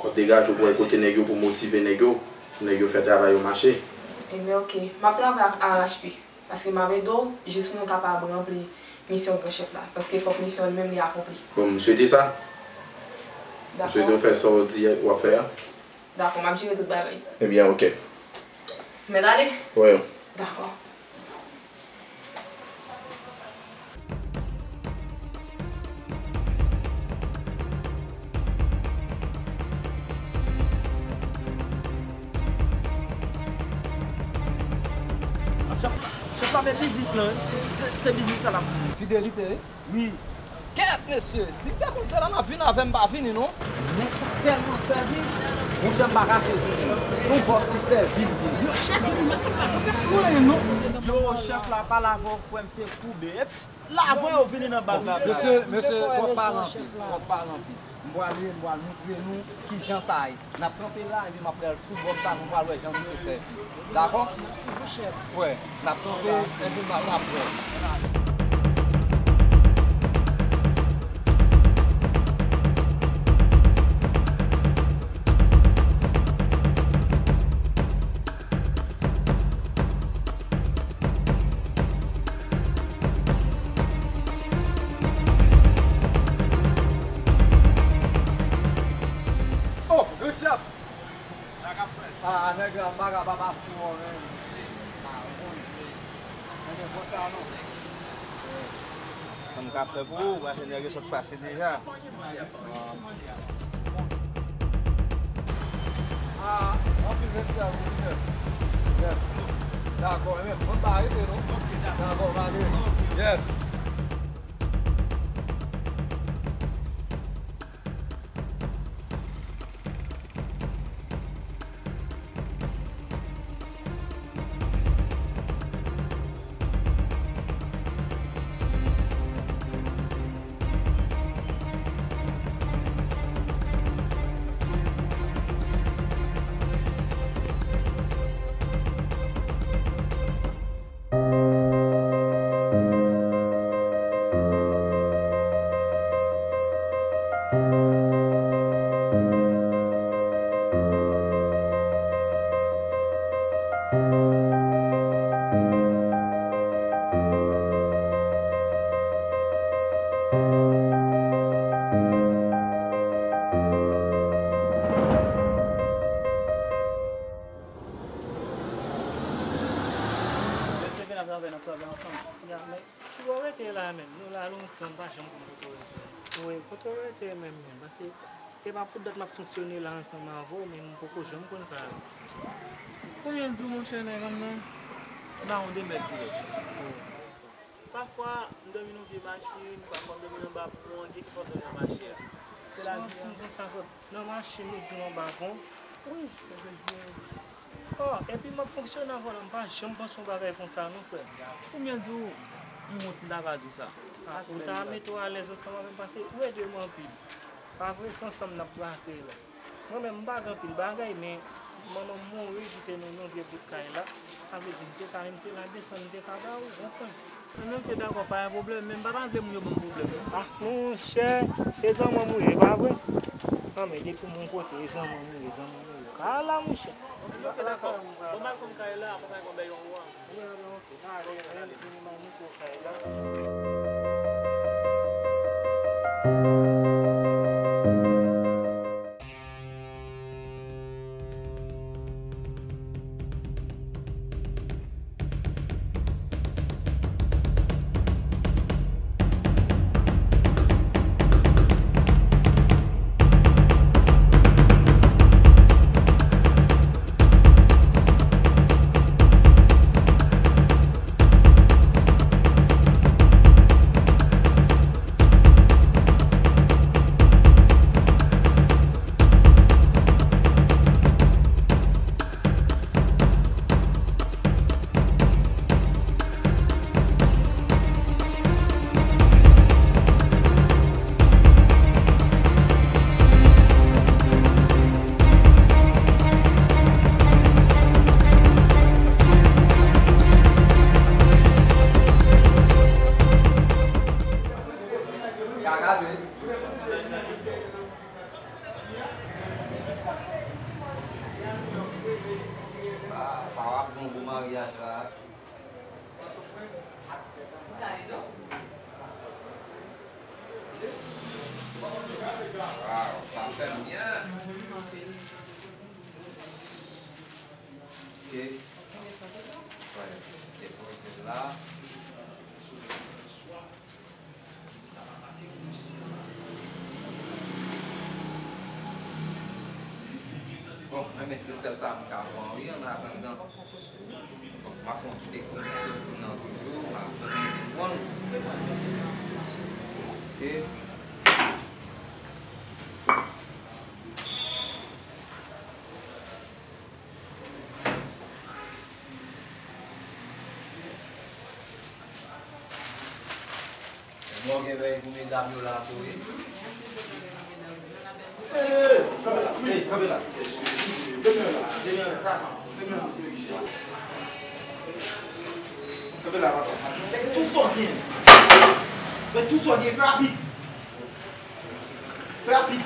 Fò w degaje w pou w al kote nèg yo, pou w motive nèg yo, pou nèg yo fè travay yo mache. Ebyen, oke. M ap travay ak R H P, paske m ap ede w jis pou nou kapab ranpli misyon gran chèf la. Paske fòk misyon li menm li akonpli. Bon, m swete sa. M swete w fè sa w di w ap fè a. Dakò, m ap jere tout bagay. Ebyen, oke. Mèt ale? Wi. Dakò. Chèf, chèf la fè biznis lan, se, se, se biznis la l ap. Fidelite, wi. Wi. Kèt, mesye, si m te konn se la n ap vin avè m, m pa vini, non. Nèg sa tèlman sèvi, monchè, m pa kache di nou. Se yon bòs ki sèvi l ye. Yo, chèf, depi maten m pa kanpe sou anyen, non. Yo, chèf la pale avè w, frè m, se koube. Epi, lavan yo vini nan baz la. Mesye, mesye, twòp pale anpil, twòp pale anpil. M pwale, m pral montre nou kijan sa ye. N ap kanpe la, epi m ap pral sou bòs la, nou pral wè jan misye sèvi. Dakò? Wè, n ap kanpe, epi n ap, n ap wè. Gran bagay pa pase mò menm. Ah, Bondye. Mwen gen konsa non. Sa m ka fè pou ou, mache nèg yo sot pase deja. Ah, anpil respè pou ou, chèf. Yes. Dakò, men fò n pa rete non. Dakò, pa de. Yes. Mesye vin ap travay, n ap travay ansanm. Ya, men, ki bò w rete la menm? Nou la lontan, m pa janm konn kote w rete. Wi, kote w rete menm, menm? Paske e pa pou dat m ap fonksyone la ansanm avè w, men m poko janm konn kay la. Konbyen di w, monchè, nèg an nan? M pa yon demèt dirèk. Pafwa, m dòmi nan vye machin, pafwa m dòmi nan ba pon, gen ki fwa m dòmi nan machin. Se lavi a. Sa w ap di m konsa, frè? Nan machin, ou di m anba pon? Wi, se plezi. Oh, epi m ap fonksyone avè w la, m pa janm panse yon bagay konsa non, frè. Konbyen di w m wont m ta ka di w sa? Ah, ou ta mete w alèz ansanm avè m, paske ou ede m anpil. Pa vre, se ansanm n ap brase la. Mwen menm, m pa gen anpil bagay, men manman m mouri kite nou yon vye bout kay la. Sa vle di, m te ka, menm se la desann m te ka ba ou, ou konprann? Mwen menm, te dakò, pa gen pwoblèm, men m pa ta vle moun yo ban m pwoblèm non. Ah, monchè, e zanmi w ye, pa vre? Non, men depi moun kote, e zanmi w ye, zanmi w ye. Ka la, monchè. Mwen menm, te dakò. Bon, m al konn kay la, apre sa, yon bèy yon wa. Ah, sa w ap bon pou maryaj la. Waw, sa fè m byen. Ok. Wè, depoze l la. Bon, enben, se sèl sa m ka pran wi, an atandan. Bon, m a fè yon ti dekouvri kostim nan toujou, m a fè yon bon. Ok. Bon, gen bèy pou medam yo la tou, wi. Hey, kanpe la, hey, kanpe la. Demè la, demè la, sa, demè la. Kanpe la, papa. Fè tout sa w gen. Fè tout sa w gen, fè rapid. Fè rapid.